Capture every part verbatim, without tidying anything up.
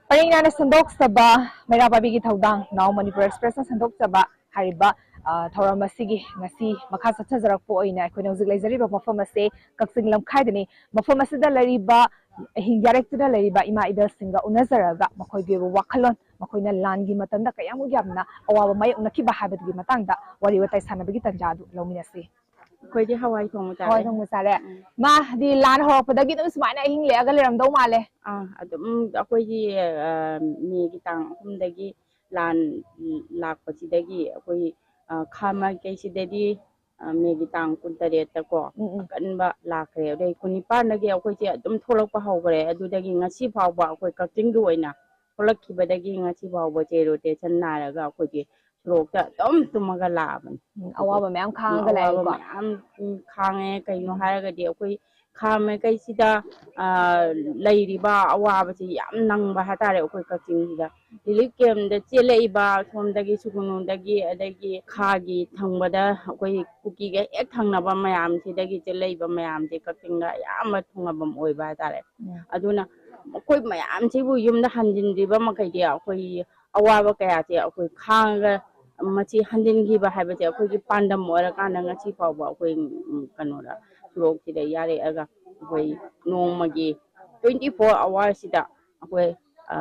ꯄꯔꯦꯡ ꯅꯥꯏꯅ ꯁꯟꯗꯣꯛꯆꯕ ꯃꯩꯔꯥ ꯄꯥꯏꯕꯤꯒꯤ ꯊꯧꯗꯥꯡ ꯅꯥꯎ ꯃꯅꯤꯄꯨꯔ ꯑꯦꯛꯁꯄ꯭ꯔꯦꯁꯅ ꯁꯟꯗꯣꯛꯆꯕ ꯍꯥꯏꯔꯤꯕ, ꯑ, ꯊꯧꯔꯝ ꯑꯁꯤꯒꯤ ꯉꯁꯤ ꯃꯈꯥ ꯆꯠꯊꯖꯔꯛꯄ ꯑꯣꯏꯅ ꯑꯩꯈꯣꯏꯅ ꯍꯧꯖꯤꯛ ꯂꯩꯖꯔꯤꯕ ꯃꯐꯝ ꯑꯁꯦ ꯀꯛꯆꯤꯡ ꯂꯝꯈꯥꯏꯗꯅꯤ꯫ ꯃꯐꯝ ꯑꯁꯤꯗ ꯂꯩꯔꯤꯕ ꯑꯍꯤꯡ ꯌꯥꯔꯦꯛꯇꯨꯅ ꯂꯩꯔꯤꯕ ꯏꯃꯥ ꯏꯕꯦꯜꯁꯤꯡꯒ ꯎꯅꯖꯔꯒ ꯃꯈꯣꯏꯒꯤ ꯑꯣꯏꯕ ꯋꯥꯈꯜꯂꯣꯟ, ꯃꯈꯣꯏꯅ ꯂꯥꯟꯒꯤ ꯃꯇꯝꯗ ꯀꯌꯥꯃꯨꯛ ꯌꯥꯝꯅ ꯑꯋꯥꯕ ꯃꯥꯌꯣꯛꯅꯈꯤꯕ ꯍꯥꯏꯕꯗꯨꯒꯤ ꯃꯇꯥꯡꯗ ꯋꯥꯔꯤ ꯋꯥꯇꯥꯏ ꯁꯥꯟꯅꯕꯒꯤ ꯇꯟꯖꯥ ꯑꯗꯨ ꯂꯧꯃꯤꯟꯅꯁꯤ꯫ ꯑꯩꯈꯣꯏꯗꯤ ꯍꯋꯥꯏ ꯊꯣꯡꯕ ꯆꯥꯔꯦ꯫ ꯍꯋꯥꯏ ꯊꯣꯡꯕ ꯆꯥꯔꯦ꯫ ꯎꯝ꯫ ꯃꯥꯗꯤ ꯂꯥꯟ ꯍꯧꯔꯛꯄꯗꯒꯤ ꯑꯗꯨꯝ ꯁꯨꯃꯥꯏꯅ ꯑꯍꯤꯡ ꯂꯦꯛꯑꯒ ꯂꯩꯔꯝꯗꯧ ꯃꯥꯜꯂꯦ꯫ ꯑꯥ, ꯑꯗꯨꯝ ꯑꯩꯈꯣꯏꯒꯤ, ꯑ, ꯃꯦꯒꯤ ꯇꯥꯡ ꯑꯍꯨꯝꯗꯒꯤ ꯂꯥꯟ ꯂꯥꯛꯄꯁꯤꯗꯒꯤ ꯑꯩꯈꯣꯏ, ꯑ, ꯈꯥ ꯃꯥꯏꯀꯩꯁꯤꯗꯗꯤ, ꯑ, ꯃꯦꯒꯤ ꯇꯥꯡ ꯀꯨꯟꯇꯔꯦꯠꯇꯀꯣ ꯎꯝ, ꯎꯝ꯫ ꯑꯀꯟꯕ ꯂꯥꯛꯈ꯭ꯔꯦ꯫ ꯑꯗꯩ ꯀꯨꯟꯅꯤꯄꯥꯟꯗꯒꯤ ꯑꯩꯈꯣꯏꯁꯦ ꯑꯗꯨꯝ ꯊꯣꯛꯂꯛꯄ ꯍꯧꯈ꯭ꯔꯦ꯫ ꯑꯗꯨꯗꯒꯤ ꯉꯁꯤ ꯐꯥꯎꯕ ꯑꯩꯈꯣꯏ ꯀꯛꯆꯤꯡꯒꯤ ꯑꯣꯏꯅ ꯊꯣꯛꯂꯛꯈꯤꯕꯗꯒꯤ ꯉꯁꯤ ꯐꯥꯎꯕꯁꯦ ꯔꯣꯇꯦꯁꯟ ꯅꯥꯏꯔꯒ ꯑꯩꯈꯣꯏꯒꯤ ꯁꯣꯔꯣꯛꯇ ꯑꯗꯨꯝ ꯇꯨꯝꯃꯒ ꯂꯥꯛꯑꯕꯅꯤ꯫ ꯎꯝ, ꯑꯋꯥꯕ ꯃꯌꯥꯝ ꯈꯥꯡꯉꯒ ꯑꯋꯥꯕ ꯂꯥꯛꯑꯦꯀꯣ꯫ ꯃꯌꯥꯝ, ꯎꯝ, ꯈꯥꯡꯉꯦ꯫ ꯀꯩꯅꯣ ꯎꯝ꯫ ꯍꯥꯏꯔꯒꯗꯤ ꯑꯩꯈꯣꯏ ꯈꯥ ꯃꯥꯏꯀꯩꯁꯤꯗ, ꯑ, ꯂꯩꯔꯤꯕ ꯑꯋꯥꯕꯁꯤ ꯌꯥꯝ ꯅꯪꯕ ꯍꯥꯏꯇꯥꯔꯦ꯫ ꯑꯩꯈꯣꯏ ꯀꯛꯆꯤꯡꯁꯤꯗ ꯔꯤꯂꯤꯐ ꯀꯦꯝꯞꯇ ꯆꯦꯜꯂꯛꯏꯕ ꯁꯣꯝꯗꯒꯤ ꯁꯨꯒꯨꯅꯨꯗꯒꯤ, ꯑꯗꯒꯤ ꯈꯥꯒꯤ ꯊꯪꯕꯗ ꯑꯩꯈꯣꯏ ꯀꯨꯀꯤꯒ ꯍꯦꯛ ꯊꯪꯅꯕ ꯃꯌꯥꯝꯁꯤꯗꯒꯤ ꯆꯦꯜꯂꯛꯏꯕ ꯃꯌꯥꯝꯁꯦ ꯀꯛꯆꯤꯡꯗ ꯑꯌꯥꯝꯕ ꯊꯨꯡꯉꯕꯝ ꯑꯣꯏꯕ ꯍꯥꯏꯇꯥꯔꯦ꯫ ꯎꯝ꯫ ꯑꯗꯨꯅ ꯃꯈꯣꯏ ꯃꯌꯥꯝꯁꯤꯕꯨ ꯌꯨꯝꯗ ꯍꯟꯖꯤꯟꯗ꯭ꯔꯤꯕ ꯃꯈꯩꯗꯤ ꯑꯩꯈꯣꯏ ꯑꯋꯥꯕ ꯀꯌꯥꯁꯦ ꯑꯩꯈꯣꯏ ꯈꯥꯡꯉꯒ ꯃꯁꯤ ꯍꯟꯖꯤꯟꯈꯤꯕ ꯍꯥꯏꯕꯁꯦ ꯑꯩꯈꯣꯏꯒꯤ ꯄꯥꯟꯗꯝ ꯑꯣꯏꯔꯀꯥꯟꯗ ꯉꯁꯤ ꯐꯥꯎꯕ ꯑꯩꯈꯣꯏ, ꯎꯝ, ꯀꯩꯅꯣꯗ ꯁꯣꯔꯣꯛꯁꯤꯗ ꯌꯥꯔꯛꯑꯒ ꯑꯩꯈꯣꯏ ꯅꯣꯡꯃꯒꯤ twenty four hours ꯁꯤꯗ ꯑꯩꯈꯣꯏ, ꯑ,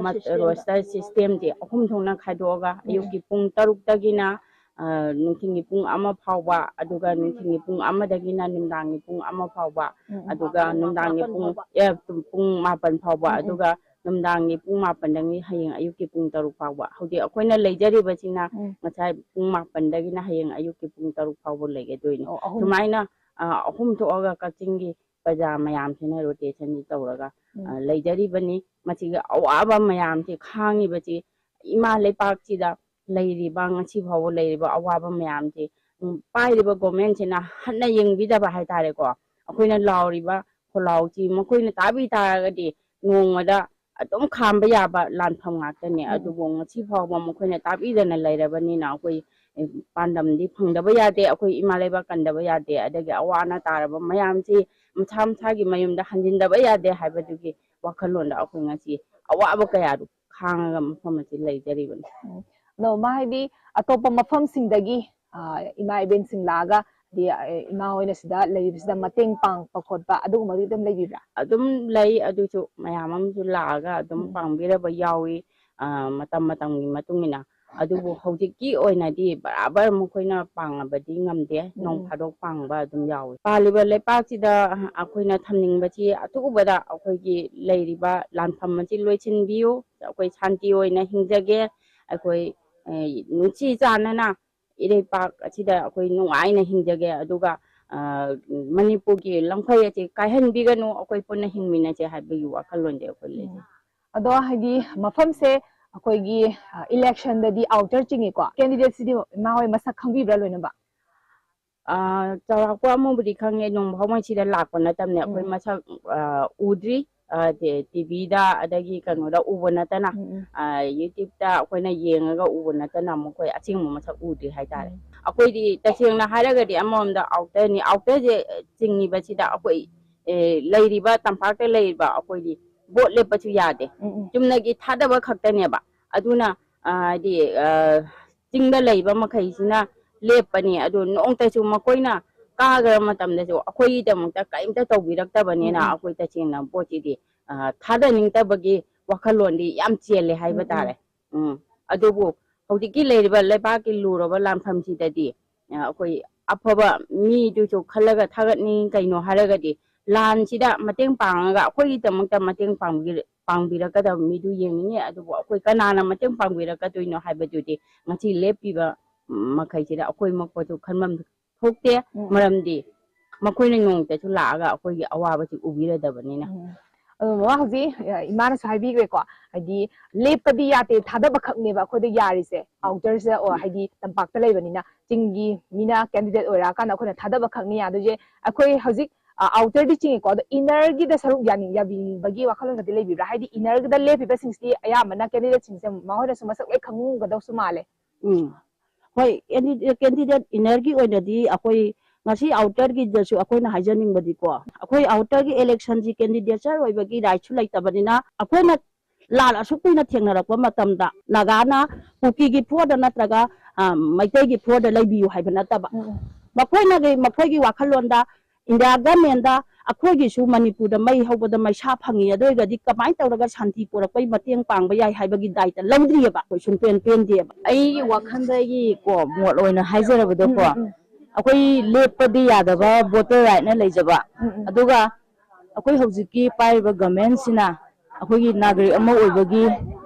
ꯃꯠ-, roster system ꯁꯦ ꯑꯍꯨꯝ ꯊꯣꯛꯅ ꯈꯥꯏꯗꯣꯛꯑꯒ ꯎꯝ꯫ ꯑꯌꯨꯛꯀꯤ ꯄꯨꯡ ꯇꯔꯨꯛꯇꯒꯤꯅ, ꯑ, ꯅꯨꯡꯊꯤꯜꯒꯤ ꯄꯨꯡ ꯑꯃ ꯐꯥꯎꯕ, ꯑꯗꯨꯒ ꯅꯨꯡꯊꯤꯜꯒꯤ ꯄꯨꯡ ꯑꯃꯗꯒꯤꯅ ꯅꯨꯡꯗꯥꯡꯒꯤ ꯄꯨꯡ ꯑꯃ ꯐꯥꯎꯕ, ꯎꯝ, ꯎꯝ꯫ ꯑꯗꯨꯒ ꯅꯨꯡꯗꯥꯡꯒꯤ ꯄꯨꯡ, ꯑꯦ, ꯄꯨꯡ ꯃꯥꯄꯟ ꯐꯥꯎꯕ, ꯎꯝ, ꯎꯝ꯫ ꯑꯗꯨꯒ ꯅꯨꯡꯗꯥꯡꯒꯤ ꯄꯨꯡ ꯃꯥꯄꯟꯗꯒꯤ ꯍꯌꯦꯡ ꯑꯌꯨꯛꯀꯤ ꯄꯨꯡ ꯇꯔꯨꯛ ꯐꯥꯎꯕ꯫ ꯍꯧꯖꯤꯛ ꯑꯩꯈꯣꯏꯅ ꯂꯩꯖꯔꯤꯕꯁꯤꯅ ꯎꯝ꯫ ꯉꯁꯥꯏ ꯄꯨꯡ ꯃꯥꯄꯟꯗꯒꯤꯅ ꯍꯌꯦꯡ ꯑꯌꯨꯛꯀꯤ ꯄꯨꯡ ꯇꯔꯨꯛ ꯐꯥꯎꯕ ꯂꯩꯒꯗꯣꯏꯅꯤ꯫ ꯑꯣ, ꯑꯍꯨꯝ꯫ ꯁꯨꯃꯥꯏꯅ, ꯑ, ꯑꯍꯨꯝ ꯊꯣꯛꯑꯒ ꯀꯛꯆꯤꯡꯒꯤ ꯄ꯭ꯔꯖꯥ ꯃꯌꯥꯝꯁꯤꯅ rotation ꯁꯤ ꯇꯧꯔꯒ, ꯎꯝ꯫ ꯑ, ꯂꯩꯖꯔꯤꯕꯅꯤ꯫ ꯃꯁꯤꯒꯤ ꯑꯋꯥꯕ ꯃꯌꯥꯝꯁꯤ ꯈꯥꯡꯉꯤꯕꯁꯤ ꯏꯃꯥ ꯂꯩꯄꯥꯛꯁꯤꯗ ꯂꯩꯔꯤꯕ, ꯉꯁꯤ ꯐꯥꯎꯕ ꯂꯩꯔꯤꯕ ꯑꯋꯥꯕ ꯃꯌꯥꯝꯁꯤ, ꯎꯝ, ꯄꯥꯏꯔꯤꯕ government ꯁꯤꯅ ꯍꯟꯅ ꯌꯦꯡꯕꯤꯗꯕ ꯍꯥꯏꯇꯥꯔꯦꯀꯣ꯫ ꯑꯩꯈꯣꯏꯅ ꯂꯥꯎꯔꯤꯕ ꯈꯣꯜꯂꯥꯎꯁꯤ ꯃꯈꯣꯏꯅ ꯇꯥꯕꯤ ꯇꯥꯔꯒꯗꯤ ꯅꯣꯡꯃꯗ ꯑꯗꯨꯝ ꯈꯥꯝꯕ ꯌꯥꯕ ꯂꯥꯟꯐꯝ ꯉꯥꯛꯇꯅꯦ꯫ ꯎꯝ꯫ ꯑꯗꯨꯕꯨ ꯉꯁꯤ ꯐꯥꯎꯕ ꯃꯈꯣꯏꯅ ꯇꯥꯕꯤꯗꯅ ꯂꯩꯔꯕꯅꯤꯅ ꯑꯩꯈꯣꯏ, ꯑꯦ, ꯄꯥꯟꯗꯝꯗꯤ ꯐꯪꯗꯕ ꯌꯥꯗꯦ꯫ ꯑꯩꯈꯣꯏ ꯏꯃꯥ ꯂꯩꯕꯥꯛ ꯀꯟꯗꯕ ꯌꯥꯗꯦ꯫ ꯑꯗꯒꯤ ꯑꯋꯥ ꯑꯅꯥ ꯇꯥꯔꯕ ꯃꯌꯥꯝꯁꯤ ꯃꯁꯥ ꯃꯁꯥꯒꯤ ꯃꯌꯨꯝꯗ ꯍꯟꯖꯤꯟꯗꯕ ꯌꯥꯗꯦ ꯍꯥꯏꯕꯗꯨꯒꯤ ꯋꯥꯈꯜꯂꯣꯟꯗ ꯑꯩꯈꯣꯏ ꯉꯁꯤ ꯑꯋꯥꯕ ꯀꯌꯥꯗꯨ ꯈꯥꯡꯉꯒ ꯃꯐꯝ ꯑꯁꯤ ꯂꯩꯖꯔꯤꯕꯅꯤ꯫ ꯑꯗꯣ ꯃꯥ ꯍꯥꯏꯗꯤ ꯑꯇꯣꯞꯄ ꯃꯐꯝꯁꯤꯡꯗꯒꯤ ꯑ, ꯏꯃꯥ ꯏꯕꯦꯟꯁꯤꯡ ꯂꯥꯛꯑꯒ ꯍꯥꯏꯗꯤ ꯑ, ꯏꯃꯥ ꯍꯣꯏꯅ ꯁꯤꯗ ꯂꯩꯔꯤꯕꯁꯤꯗ ꯃꯇꯦꯡ ꯄꯥꯡꯕ ꯈꯣꯠꯄ ꯑꯗꯨꯒꯨꯝꯕꯗꯤ ꯑꯗꯨꯝ ꯂꯩꯕꯤꯕ꯭ꯔꯥ? ꯑꯗꯨꯝ ꯂꯩ, ꯑꯗꯨꯁꯨ ꯃꯌꯥꯝ ꯑꯃꯁꯨ ꯂꯥꯛꯑꯒ ꯑꯗꯨꯝ ꯎꯝ꯫ ꯄꯥꯡꯕꯤꯔꯕ ꯌꯥꯎꯏ, ꯑ, ꯃꯇꯝ ꯃꯇꯝꯒꯤ ꯃꯇꯨꯡ ꯏꯟꯅ꯫ ꯑꯗꯨꯕꯨ ꯍꯧꯖꯤꯛꯀꯤ ꯑꯣꯏꯅꯗꯤ ꯕꯔꯥꯕꯔ ꯃꯈꯣꯏꯅ ꯄꯥꯡꯉꯕꯗꯤ ꯉꯝꯗꯦ, ꯅꯣꯡ ꯎꯝ꯫ ꯐꯥꯗꯣꯛ ꯄꯥꯡꯕ ꯑꯗꯨꯝ ꯌꯥꯎꯏ꯫ ꯄꯥꯜꯂꯤꯕ ꯂꯩꯄꯥꯛꯁꯤꯗ ꯑꯩꯈꯣꯏꯅ ꯊꯝꯅꯤꯡꯕꯁꯤ ꯑꯊꯨꯕꯗ ꯑꯩꯈꯣꯏꯒꯤ ꯂꯩꯔꯤꯕ ꯂꯥꯟꯐꯝ ꯑꯁꯤ ꯂꯣꯏꯁꯤꯟꯕꯤꯌꯨ, ꯑꯩꯈꯣꯏ ꯁꯥꯟꯇꯤ ꯑꯣꯏꯅ ꯍꯤꯡꯖꯒꯦ, ꯑꯩꯈꯣꯏ, ꯑ, ꯅꯨꯡꯁꯤ ꯆꯥꯟꯅꯅ ꯏꯔꯩꯄꯥꯛ ꯑꯁꯤꯗ ꯑꯩꯈꯣꯏ ꯅꯨꯡꯉꯥꯏꯅ ꯍꯤꯡꯖꯒꯦ, ꯑꯗꯨꯒ, ꯑ, ꯃꯅꯤꯄꯨꯔꯒꯤ ꯂꯝꯈꯩ ꯑꯁꯤ ꯀꯥꯏꯍꯟꯕꯤꯒꯅꯨ, ꯑꯩꯈꯣꯏ ꯄꯨꯟꯅ ꯍꯤꯡꯃꯤꯟꯅꯁꯦ ꯍꯥꯏꯕꯒꯤ ꯋꯥꯈꯜꯂꯣꯟꯁꯦ ꯑꯩꯈꯣꯏ ꯂꯩꯖꯩ꯫ ꯑꯗꯣ ꯍꯥꯏꯗꯤ ꯃꯐꯝꯁꯦ ꯑꯩꯈꯣꯏꯒꯤ, ꯑ, electionꯗꯗꯤ outer ꯆꯤꯡꯉꯤꯀꯣ, candidateꯁꯤꯗꯤ ꯏꯃꯥ ꯍꯣꯏ ꯃꯁꯛ ꯈꯪꯕꯤꯕ꯭ꯔꯥ ꯂꯣꯏꯅꯃꯛ? ꯑ, ꯆꯥꯎꯔꯥꯛꯄ ꯑꯃꯕꯨꯗꯤ ꯈꯪꯉꯦ, ꯅꯣꯡ ꯐꯥꯎꯕ ꯁꯤꯗ ꯂꯥꯛꯄ ꯅꯠꯇꯕꯅꯦ, ꯑꯩꯈꯣꯏ ꯎꯝ꯫ ꯃꯁꯛ, ꯑ, ꯎꯗ꯭ꯔꯤ꯫ ꯑ, ꯇꯦ-, ꯇꯤꯚꯤꯗ ꯑꯗꯒꯤ ꯀꯩꯅꯣꯗ ꯎꯕ ꯅꯠꯇꯅ, ꯎꯝ, ꯎꯝ꯫ ꯑ, YouTubeꯇ ꯑꯩꯈꯣꯏꯅ ꯌꯦꯡꯉꯒ ꯎꯕ ꯅꯠꯇꯅ ꯃꯈꯣꯏ ꯑꯁꯦꯡꯕ ꯃꯁꯛ ꯎꯗ꯭ꯔꯤ ꯍꯥꯏꯇꯥꯔꯦ꯫ ꯎꯝ꯫ ꯑꯩꯈꯣꯏꯗꯤ ꯇꯁꯦꯡꯅ ꯍꯥꯏꯔꯒꯗꯤ ꯑꯃꯔꯣꯝꯗ outerꯅꯤ, outerꯁꯦ ꯆꯤꯡꯉꯤꯕꯁꯤꯗ ꯑꯩꯈꯣꯏ, ꯑꯦ, ꯂꯩꯔꯤꯕ ꯇꯝꯄꯥꯛꯇ ꯂꯩꯔꯤꯕ ꯑꯩꯈꯣꯏꯗꯤ ꯚꯣꯠ ꯂꯦꯞꯄꯁꯨ ꯌꯥꯗꯦ, ꯎꯝ, ꯎꯝ꯫ ꯆꯨꯝꯅꯒꯤ ꯊꯥꯗꯕ ꯈꯛꯇꯅꯦꯕ꯫ ꯑꯗꯨꯅ, ꯑ, ꯍꯥꯏꯗꯤ, ꯑ, ꯆꯤꯡꯗ ꯂꯩꯕ ꯃꯈꯩꯁꯤꯅ ꯂꯦꯞꯄꯅꯤ, ꯑꯗꯨ ꯅꯣꯡꯇꯁꯨ ꯃꯈꯣꯏꯅ ꯀꯥꯈ꯭ꯔ ꯃꯇꯝꯗꯁꯨ ꯑꯩꯈꯣꯏꯒꯤꯗꯃꯛꯇ ꯀꯔꯤꯝꯇ ꯇꯧꯕꯤꯔꯛꯇꯕꯅꯤꯅ ꯎꯝ, ꯎꯝ꯫ ꯑꯩꯈꯣꯏ ꯇꯁꯦꯡꯅ ꯚꯣꯠꯁꯤꯗꯤ, ꯑ, ꯊꯥꯗꯅꯤꯡꯗꯕꯒꯤ ꯋꯥꯈꯜꯂꯣꯟꯗꯤ ꯌꯥꯝ ꯆꯦꯜꯂꯦ ꯍꯥꯏꯕ ꯎꯝ, ꯎꯝ꯫ ꯇꯥꯔꯦ꯫ ꯎꯝ꯫ ꯑꯗꯨꯕꯨ ꯍꯧꯖꯤꯛꯀꯤ ꯂꯩꯔꯤꯕ ꯂꯩꯕꯥꯛꯀꯤ ꯂꯨꯔꯕ ꯂꯥꯟꯐꯝꯁꯤꯗꯗꯤ, ꯑ, ꯑꯩꯈꯣꯏ ꯑꯐꯕ ꯃꯤꯗꯨꯁꯨ ꯈꯜꯂꯒ ꯊꯥꯒꯠꯅꯤꯡ-, ꯀꯩꯅꯣ ꯍꯥꯏꯔꯒꯗꯤ ꯂꯥꯟꯁꯤꯗ ꯃꯇꯦꯡ ꯄꯥꯡꯉꯒ ꯑꯩꯈꯣꯏꯒꯤꯗꯃꯛꯇ ꯃꯇꯦꯡ ꯄꯥꯡꯕꯤꯔ-, ꯄꯥꯡꯕꯤꯔꯛꯀꯗꯕ ꯃꯤꯗꯨ ꯌꯦꯡꯅꯤꯡꯉꯤ꯫ ꯑꯗꯨꯕꯨ ꯑꯩꯈꯣꯏ ꯀꯅꯥꯅ ꯃꯇꯦꯡ ꯄꯥꯡꯕꯤꯔꯛꯀꯗꯣꯏꯅꯣ ꯍꯥꯏꯕꯗꯨꯗꯤ ꯉꯁꯤ ꯂꯦꯞꯄꯤꯕ ꯃꯈꯩꯁꯤꯗ ꯑꯩꯈꯣꯏꯃꯛꯄꯨꯁꯨ ꯈꯟꯐꯝ ꯊꯣꯛꯇꯦ꯫ ꯎꯝ꯫ ꯃꯔꯝꯗꯤ ꯃꯈꯣꯏꯅ ꯅꯣꯡꯃꯇꯁꯨ ꯂꯥꯛꯑꯒ ꯑꯩꯈꯣꯏꯒꯤ ꯑꯋꯥꯕꯁꯤ ꯎꯕꯤꯔꯗꯕꯅꯤꯅ꯫ ꯎꯝ꯫ ꯑꯗꯣ ꯃꯃꯥ ꯍꯧꯖꯤꯛ, ꯑ, ꯏꯃꯥꯅꯁꯨ ꯍꯥꯏꯕꯤꯈ꯭ꯔꯦꯀꯣ, ꯍꯥꯏꯗꯤ ꯂꯦꯞꯄꯗꯤ ꯌꯥꯗꯦ, ꯊꯥꯗꯕ ꯈꯛꯅꯦꯕ ꯑꯩꯈꯣꯏꯗ ꯌꯥꯔꯤꯁꯦ꯫ Outerꯁꯤꯗ, ꯑꯣ, ꯍꯥꯏꯗꯤ ꯇꯝꯄꯥꯛꯇ ꯂꯩꯕꯅꯤꯅ ꯆꯤꯡꯒꯤ ꯃꯤꯅ candidate ꯑꯣꯏꯔꯛꯑꯀꯥꯟꯗ ꯑꯩꯈꯣꯏꯅ ꯊꯥꯗꯕ ꯈꯛꯅꯤ ꯌꯥꯗꯣꯏꯁꯦ꯫ ꯑꯩꯈꯣꯏ ꯍꯧꯖꯤꯛ, ꯑ, outerꯗꯤ ꯆꯤꯡꯉꯤꯀꯣ, ꯑꯗꯣ innerꯒꯤꯗ ꯁꯔꯨꯛ ꯌꯥꯅꯤꯡ-, ꯌꯥꯕꯤꯅꯤꯡꯕꯒꯤ ꯋꯥꯈꯜꯂꯣꯟꯒꯗꯤ ꯂꯩꯕꯤꯕ꯭ꯔꯥ? ꯍꯥꯏꯗꯤ innerꯒꯤꯗ ꯂꯦꯞꯄꯤꯕꯁꯤꯡꯁꯤꯗꯤ ꯑꯌꯥꯝꯕꯅ candidateꯁꯤꯡꯁꯦ ꯃꯈꯣꯏꯅꯁꯨ ꯃꯁꯛ ꯂꯣꯏ ꯈꯪꯉꯝꯒꯗꯧꯁꯨ ꯃꯥꯜꯂꯦ꯫ ꯎꯝ꯫ ꯍꯣꯏ, candidate, candidate innerꯒꯤ ꯑꯣꯏꯅꯗꯤ ꯑꯩꯈꯣꯏ ꯉꯁꯤ outerꯒꯤꯗꯁꯨ ꯑꯩꯈꯣꯏꯅ ꯍꯥꯏꯖꯅꯤꯡꯕꯗꯤꯀꯣ, ꯑꯩꯈꯣꯏ outerꯒꯤ electionꯁꯤ candidature ꯑꯣꯏꯕꯒꯤ rightꯁꯨ ꯂꯩꯇꯕꯅꯤꯅ ꯑꯩꯈꯣꯏꯅ ꯂꯥꯟ ꯑꯁꯨꯛ ꯀꯨꯏꯅ ꯊꯦꯡꯅꯔꯛꯄ ꯃꯇꯝꯗ ꯅꯥꯒꯥꯅ ꯀꯨꯀꯤꯒꯤ ꯐ꯭ꯂꯣꯔꯗ ꯅꯠꯇ꯭ꯔꯒ, ꯑ, ꯃꯩꯇꯩꯒꯤ ꯐ꯭ꯂꯣꯔꯗ ꯂꯩꯕꯤꯌꯨ ꯍꯥꯏꯕ ꯅꯠꯇꯕ, ꯎꯝ, ꯎꯝ꯫ ꯃꯈꯣꯏꯅꯒꯤ, ꯃꯈꯣꯏꯒꯤ ꯋꯥꯈꯜꯂꯣꯟꯗ ꯏꯟꯗꯤꯌꯥ ꯒꯃꯦꯟꯗ ꯑꯩꯈꯣꯏꯒꯤꯁꯨ ꯃꯅꯤꯄꯨꯔꯗ ꯃꯩ ꯍꯧꯕꯗ ꯃꯩꯁꯥ ꯐꯪꯉꯤ, ꯑꯗꯨ ꯑꯣꯏꯔꯒꯗꯤ ꯀꯃꯥꯏꯅ ꯇꯧꯔꯒ ꯁꯥꯟꯇꯤ ꯄꯨꯔꯛꯄꯩ ꯃꯇꯦꯡ ꯄꯥꯡꯕ ꯌꯥꯏ ꯍꯥꯏꯕꯒꯤ ꯗꯥꯏꯇ ꯂꯧꯗ꯭ꯔꯤꯑꯕ꯫ ꯑꯩꯈꯣꯏ ꯁꯨꯡꯄꯦꯟ ꯄꯦꯟꯗꯦꯕ꯫ ꯑꯩꯒꯤ ꯋꯥꯈꯜꯗ ꯑꯩꯒꯤ ꯀꯣ ꯃꯣꯠ ꯑꯣꯏꯅ ꯍꯥꯏꯖꯔꯕꯗꯀꯣ, ꯎꯝ, ꯎꯝ, ꯎꯝ꯫ ꯑꯩꯈꯣꯏ ꯂꯦꯞꯄꯗꯤ ꯌꯥꯗꯕ ꯚꯣꯇꯔ ꯔꯥꯏꯠꯅ ꯂꯩꯖꯕ, ꯎꯝ, ꯎꯝ꯫ ꯑꯗꯨꯒ ꯑꯩꯈꯣꯏ ꯍꯧꯖꯤꯛꯀꯤ ꯄꯥꯏꯔꯤꯕ ꯒꯚꯔꯟꯃꯦꯟꯠꯁꯤꯅ ꯑꯩꯈꯣꯏꯒꯤ ꯅꯥꯒꯔꯤꯛ ꯑꯃ ꯑꯣꯏꯕꯒꯤ